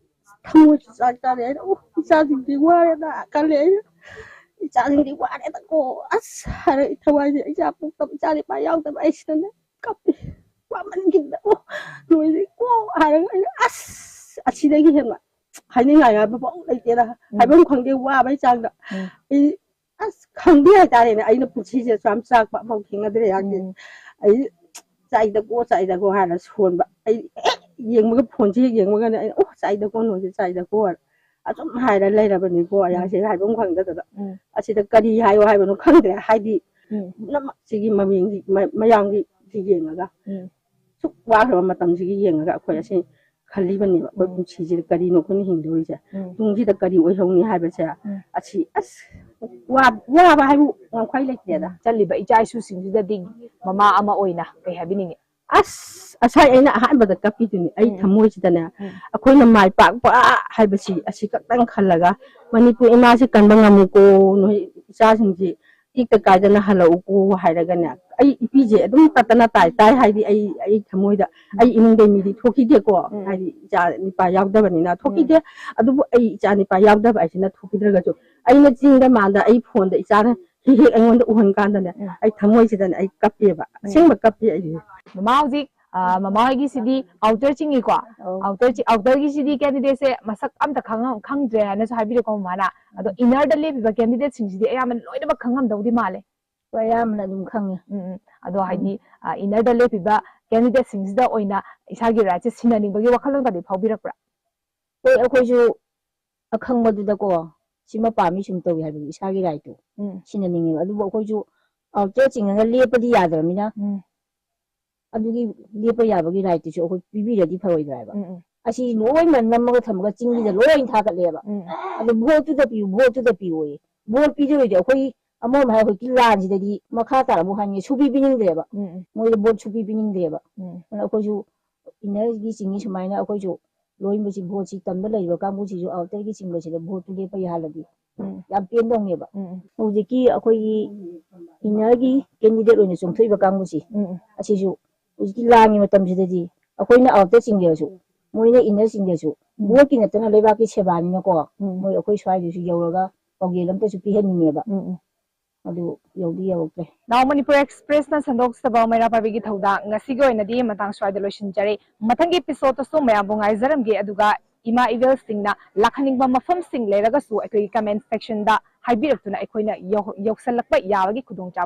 ꯊꯃꯣꯏꯁꯨ ꯆꯥꯛ ꯆꯥꯔꯦ꯫ ꯑꯩꯅ, "ꯑꯣ, ꯏꯆꯥꯁꯤꯡꯗꯤ ꯋꯥꯔꯦꯗ" ꯈꯜꯂꯦ ꯑꯩꯅ꯫ "ꯏꯆꯥꯁꯤꯡꯗꯤ ꯋꯥꯔꯦꯗꯀꯣ꯫ ꯑꯁ" ꯍꯥꯏꯔ ꯊꯋꯥꯏꯁꯦ, ꯏꯆꯥ ꯄꯣꯛꯇꯕ, ꯏꯆꯥ ꯅꯨꯄꯥ ꯌꯥꯎꯗꯕ ꯑꯩꯁꯤꯅꯅꯦ ꯀꯞꯄꯤ꯫ ꯋꯥꯃꯟꯈꯤꯗ, ꯑꯣ, ꯅꯣꯏꯁꯦ ꯀꯣ ꯍꯥꯏꯔꯒ ꯑꯩꯅ, "ꯑꯁ, ꯑꯁꯤꯗꯒꯤ ꯍꯦꯟꯅ ꯍꯥꯏꯅꯤꯡꯉꯥꯏ ꯍꯥꯏꯕ ꯄꯥꯎ ꯂꯩꯇꯦꯗ, ꯎꯝ꯫ ꯍꯥꯏꯐꯝ ꯈꯪꯗꯦ, ꯋꯥꯕꯩ ꯆꯥꯡꯗ꯫ ꯎꯝ꯫ ꯑꯩ, ꯑꯁ, ꯈꯪꯗꯦ ꯍꯥꯏꯇꯥꯔꯦꯅꯦ, ꯑꯩꯅ ꯄꯨꯟꯁꯤꯁꯦ ꯑꯁꯨꯛ ꯌꯥꯝ ꯆꯥꯛꯄ ꯑꯃꯐꯥꯎ ꯊꯦꯡꯅꯗ꯭ꯔꯦ ꯌꯥꯗꯦ꯫ ꯎꯝ꯫ ꯑꯩ ꯆꯥꯏꯗꯀꯣ, ꯆꯥꯏꯗꯀꯣ ꯍꯥꯏꯅ ꯁꯣꯟꯕ꯫ ꯑꯩ ꯍꯦꯛ ꯌꯦꯡꯕꯒ, ꯐꯣꯟꯁꯦ ꯍꯦꯛ ꯌꯦꯡꯕꯒꯅꯦ ꯑꯩꯅ, "ꯑꯣ, ꯆꯥꯏꯗꯀꯣ, ꯅꯣꯏꯁꯦ ꯆꯥꯏꯗꯀꯣ" ꯍꯥꯏꯅ ꯑꯗꯨꯝ ꯍꯥꯏꯔ ꯂꯩꯔꯕꯅꯤꯀꯣ꯫ ꯑꯩꯍꯥꯛꯁꯦ ꯍꯥꯏꯐꯝ ꯈꯪꯗꯗꯅ꯫ ꯎꯝ꯫ ꯑꯁꯤꯗ ꯀꯔꯤ ꯍꯥꯏꯌꯣ ꯍꯥꯏꯕꯅꯣ ꯈꯪꯗ꯭ꯔꯦ꯫ ꯍꯥꯏꯗꯤ ꯎꯝ꯫ ꯄꯨꯝꯅꯃꯛꯁꯤꯒꯤ ꯃꯃꯤꯡꯒꯤ, ꯃ-, ꯃꯌꯥꯝꯒꯤ ꯌꯦꯡꯉꯒ ꯎꯝ꯫ ꯁꯨꯛ ꯋꯥꯈ꯭ꯔꯕ ꯃꯇꯝꯁꯤꯒꯤ ꯌꯦꯡꯉꯒ ꯑꯩꯈꯣꯏ ꯑꯁꯤ ꯈꯜꯂꯤꯕꯅꯦꯕ, ꯑꯩꯈꯣꯏ ꯎꯝ꯫ ꯄꯨꯟꯁꯤꯁꯤꯗ ꯀꯔꯤꯅꯣ ꯑꯩꯈꯣꯏꯅ ꯍꯤꯡꯗꯣꯔꯤꯁꯦ, ꯎꯝ꯫ ꯇꯨꯡꯁꯤꯗ ꯀꯔꯤ ꯑꯣꯏꯍꯧꯅꯤ ꯍꯥꯏꯕꯁꯦ꯫ ꯎꯝ꯫ ꯑꯁꯤ ꯑꯁ ꯋꯥ-, ꯋꯥꯕ ꯍꯥꯏꯕꯨ ꯉꯝꯈꯩ ꯂꯩꯇꯦꯗ꯫ ꯆꯠꯂꯤꯕ ꯏꯆꯥ ꯏꯁꯨꯁꯤꯡꯁꯤꯗꯗꯤ ꯃꯃꯥ ꯑꯃ ꯑꯣꯏꯅ ꯀꯩ ꯍꯥꯏꯕꯤꯅꯤꯡꯉꯤ? ꯑꯁ, ꯉꯁꯥꯏ ꯑꯩꯅ ꯑꯍꯥꯟꯕꯗ ꯀꯞꯄꯤꯗꯨꯅꯤ, ꯑꯩ ꯎꯝ꯫ ꯊꯃꯣꯏꯁꯤꯗꯅꯦ, ꯎꯝ꯫ ꯑꯩꯈꯣꯏꯅ ꯃꯥꯏ ꯄꯥꯛꯄ ꯍꯥꯏꯕꯁꯤ ꯑꯁꯤ ꯈꯛꯇꯪ ꯈꯜꯂꯒ, "ꯃꯅꯤꯄꯨꯔ ꯏꯃꯥꯁꯤ ꯀꯟꯕ ꯉꯝꯃꯨꯀꯣ, ꯅꯣꯏ ꯏꯆꯥꯁꯤꯡꯁꯤ ꯇꯦꯛꯇ ꯀꯥꯏꯗꯅ ꯍꯜꯂꯛꯎꯀꯣ" ꯍꯥꯏꯔꯒꯅꯦ, ꯑꯩ ꯏꯄꯤꯁꯦ ꯑꯗꯨꯝ ꯇꯠꯇꯅ ꯇꯥꯏ ꯇꯥꯏ, ꯍꯥꯏꯗꯤ ꯑꯩ, ꯑꯩ ꯊꯃꯣꯏꯗ, ꯑꯩ ꯏꯃꯨꯡꯗꯩ ꯃꯤꯗꯤ ꯊꯣꯛꯈꯤꯗꯦꯀꯣ, ꯎꯝ꯫ ꯍꯥꯏꯗꯤ ꯏꯆꯥ ꯅꯤꯄꯥ ꯌꯥꯎꯗꯕꯅꯤꯅ ꯊꯣꯛꯈꯤꯗꯦ꯫ ꯑꯗꯨꯕꯨ ꯑꯩ ꯏꯆꯥ ꯅꯤꯄꯥ ꯌꯥꯎꯗꯕ ꯍꯥꯏꯁꯤꯅ ꯊꯣꯛꯈꯤꯗ꯭ꯔꯒꯁꯨ, ꯑꯩꯅ ꯆꯤꯡꯗ ꯃꯥꯟꯗ ꯑꯩ ꯐꯣꯟꯗ ꯏꯆꯥꯅ ꯍꯦꯛ ꯍꯦꯛ ꯑꯩꯉꯣꯟꯗ ꯎꯍꯟ ꯀꯥꯟꯗꯅꯦ, ꯎꯝ꯫ ꯑꯩ ꯊꯃꯣꯏꯁꯤꯗꯅꯦ ꯑꯩ ꯀꯞꯄꯦꯕ, ꯎꯝ꯫ ꯑꯁꯦꯡꯕ ꯀꯞꯄꯦ ꯑꯩꯁꯦ꯫ ꯃꯃꯥ ꯍꯧꯖꯤꯛ, ꯑ, ꯃꯃꯥ ꯍꯣꯏꯒꯤꯁꯤꯗꯤ ꯑꯥꯎꯇꯔ ꯆꯤꯡꯉꯤꯀꯣ? ꯑꯧ꯫ ꯑꯥꯎꯇꯔ ꯆꯤ-, ꯑꯥꯎꯇꯔꯒꯤꯁꯤꯗꯤ ꯀꯦꯟꯗꯤꯗꯦꯠꯁꯦ ꯃꯁꯛ ꯑꯝꯇ ꯈꯪꯉꯝ-, ꯈꯪꯗ꯭ꯔꯦ ꯍꯥꯏꯅꯁꯨ ꯍꯥꯏꯕꯤꯔꯦꯀꯣ ꯃꯃꯥꯅ꯫ ꯑꯗꯣ ꯏꯅꯔꯗ ꯂꯦꯞꯄꯤꯕ ꯀꯦꯟꯗꯤꯗꯦꯠꯁꯤꯡꯁꯤꯗꯤ ꯑꯌꯥꯝꯕꯅ ꯂꯣꯏꯅꯃꯛ ꯈꯪꯉꯝꯗꯧꯗꯤ ꯃꯥꯜꯂꯦ꯫ ꯍꯣꯏ, ꯑꯌꯥꯝꯕꯅ ꯑꯗꯨꯝ ꯈꯪꯉꯦ꯫ ꯎꯝ, ꯎꯝ꯫ ꯑꯗꯣ ꯍꯥꯏꯗꯤ, ꯑ, ꯏꯅꯔꯗ ꯂꯦꯞꯄꯤꯕ ꯀꯦꯟꯗꯤꯗꯦꯠꯁꯤꯡꯁꯤꯗ ꯑꯣꯏꯅ ꯏꯁꯥꯒꯤ ꯔꯥꯏꯠꯁꯦ ꯁꯤꯟꯅꯅꯤꯡꯕꯒꯤ ꯋꯥꯈꯜꯂꯣꯟꯒꯗꯤ ꯐꯥꯎꯕꯤꯔꯛꯄ꯭ꯔꯥ? ꯍꯣꯏ, ꯑꯩꯈꯣꯏꯁꯨ ꯑꯈꯪꯕꯗꯨꯗꯀꯣ, ꯁꯤꯃ ꯄꯥꯝꯃꯤ, ꯁꯨꯝ ꯇꯧꯏ ꯍꯥꯏꯕꯒꯤ ꯏꯁꯥꯒꯤ ꯔꯥꯏꯠꯇꯣ ꯎꯝ꯫ ꯁꯤꯟꯅꯅꯤꯡꯉꯦꯕ꯫ ꯑꯗꯨꯕꯨ ꯑꯩꯈꯣꯏꯁꯨ ꯑꯥꯎꯇꯔ ꯆꯤꯡꯉꯒ ꯂꯦꯞꯄꯗꯤ ꯌꯥꯗ꯭ꯔꯕꯅꯤꯅ, ꯎꯝ꯫ ꯑꯗꯨꯒꯤ ꯂꯦꯞꯄ ꯌꯥꯕꯒꯤ ꯔꯥꯏꯠꯇꯨꯁꯨ ꯑꯩꯈꯣꯏ ꯄꯤꯕꯤꯔꯗꯤ ꯐꯔꯣꯏꯗ꯭ꯔꯥ ꯍꯥꯏꯕ꯫ ꯎꯝ, ꯎꯝ꯫ ꯑꯁꯤ ꯂꯣꯏꯅ ꯅꯝꯃꯒ ꯊꯝꯃꯒ ꯆꯤꯡꯁꯤꯗ ꯂꯣꯏꯅ ꯊꯥꯒꯠꯂꯦꯕ꯫ ꯎꯝ, ꯎꯝ꯫ ꯑꯗꯣ ꯚꯣꯠꯇꯨꯗ ꯄꯤꯌꯨ, ꯚꯣꯠꯇꯨꯗ ꯄꯤꯌꯨꯌꯦ꯫ ꯚꯣꯠ ꯄꯤꯗꯣꯏꯗꯤ ꯑꯩꯈꯣꯏ ꯑꯃꯔꯣꯝ ꯍꯥꯏꯔ ꯍꯧꯖꯤꯛꯀꯤ ꯂꯥꯟꯁꯤꯗꯗꯤ ꯃꯈꯥ ꯇꯥꯔꯛꯄ ꯍꯥꯏꯅꯤꯡꯉꯦ, ꯁꯨꯄꯤ ꯄꯤꯅꯤꯡꯗ꯭ꯔꯦꯕ꯫ ꯎꯝ, ꯎꯝ꯫ ꯃꯣꯏꯗ ꯚꯣꯠ ꯁꯨꯄꯤ ꯄꯤꯅꯤꯡꯗ꯭ꯔꯦꯕ꯫ ꯎꯝ꯫ ꯑꯗꯨꯅ ꯑꯩꯈꯣꯏꯁꯨ ꯏꯟꯅꯔꯒꯤ ꯆꯤꯡꯉꯤ ꯁꯨꯃꯥꯏꯅ ꯑꯩꯈꯣꯏꯁꯨ ꯂꯣꯏꯅꯕꯁꯤ ꯚꯣꯠꯁꯤ ꯇꯝꯗ ꯂꯩꯔꯤꯕ ꯀꯥꯡꯕꯨꯁꯤꯁꯨ ꯑꯥꯎꯇꯔꯒꯤ ꯆꯤꯡꯕꯁꯤꯗ ꯚꯣꯠꯇꯨ ꯂꯦꯞꯄ ꯌꯥꯍꯜꯂꯗꯤ ꯎꯝ꯫ ꯌꯥꯝ ꯄꯦꯟꯗꯧꯅꯦꯕ꯫ ꯎꯝ, ꯎꯝ꯫ ꯍꯧꯖꯤꯛꯀꯤ ꯑꯩꯈꯣꯏꯒꯤ ꯏꯟꯅꯔꯒꯤ ꯀꯦꯟꯗꯤꯗꯦꯠ ꯑꯣꯏꯅ ꯆꯣꯡꯊꯣꯛꯏꯕ ꯀꯥꯡꯕꯨꯁꯤ, ꯎꯝ, ꯎꯝ꯫ ꯑꯁꯤꯁꯨ ꯍꯧꯖꯤꯛꯀꯤ ꯂꯥꯟꯒꯤ ꯃꯇꯝꯁꯤꯗꯗꯤ ꯑꯩꯈꯣꯏꯅ ꯑꯥꯎꯇꯔ ꯆꯤꯡꯒꯦꯔꯁꯨ, ꯃꯣꯏꯅ ꯏꯟꯅꯔ ꯆꯤꯡꯒꯦꯔꯁꯨ, ꯎꯝ꯫ ꯚꯣꯠꯀꯤ ꯅꯠꯇꯅ ꯂꯩꯕꯥꯛꯀꯤ ꯁꯦꯕꯥꯅꯤꯅꯀꯣ, ꯎꯝ꯫ ꯃꯣꯏ ꯑꯩꯈꯣꯏ ꯁ꯭ꯋꯥꯏꯗꯁꯨ ꯌꯧꯔꯒ ꯄꯥꯎꯖꯦꯜ ꯑꯝꯇꯁꯨ ꯄꯤꯍꯟꯅꯤꯡꯉꯦꯕ꯫ ꯎꯝ, ꯎꯝ꯫ ꯑꯗꯨ ꯌꯧꯗꯤ ꯌꯧꯔꯛꯇ꯭ꯔꯦ꯫ Now Manipur Express ꯅ ꯁꯟꯗꯣꯛꯆꯕ ꯃꯩꯔꯥ ꯄꯥꯏꯕꯤꯒꯤ ꯊꯧꯗꯥꯡ ꯉꯁꯤꯒꯤ ꯑꯣꯏꯅꯗꯤ ꯃꯇꯥꯡ ꯁ꯭ꯋꯥꯏꯗ ꯂꯣꯏꯁꯤꯟꯖꯔꯦ꯫ ꯃꯊꯪꯒꯤ episode ꯇꯁꯨ ꯃꯌꯥꯝꯕꯨ ꯉꯥꯏꯖꯔꯝꯒꯦ꯫ ꯑꯗꯨꯒ ꯏꯃꯥ ꯏꯕꯦꯜꯁꯤꯡꯅ ꯂꯥꯛꯍꯟꯅꯤꯡꯕ ꯃꯐꯝꯁꯤꯡ ꯂꯩꯔꯒꯁꯨ ꯑꯩꯈꯣꯏꯒꯤ comment section ꯗ ꯍꯥꯏꯕꯤꯔꯛꯇꯨꯅ ꯑꯩꯈꯣꯏꯅ ꯌꯧ-, ꯌꯧꯁꯜꯂꯛꯄ ꯌꯥꯕꯒꯤ ꯈꯨꯗꯣꯡꯆꯥꯕ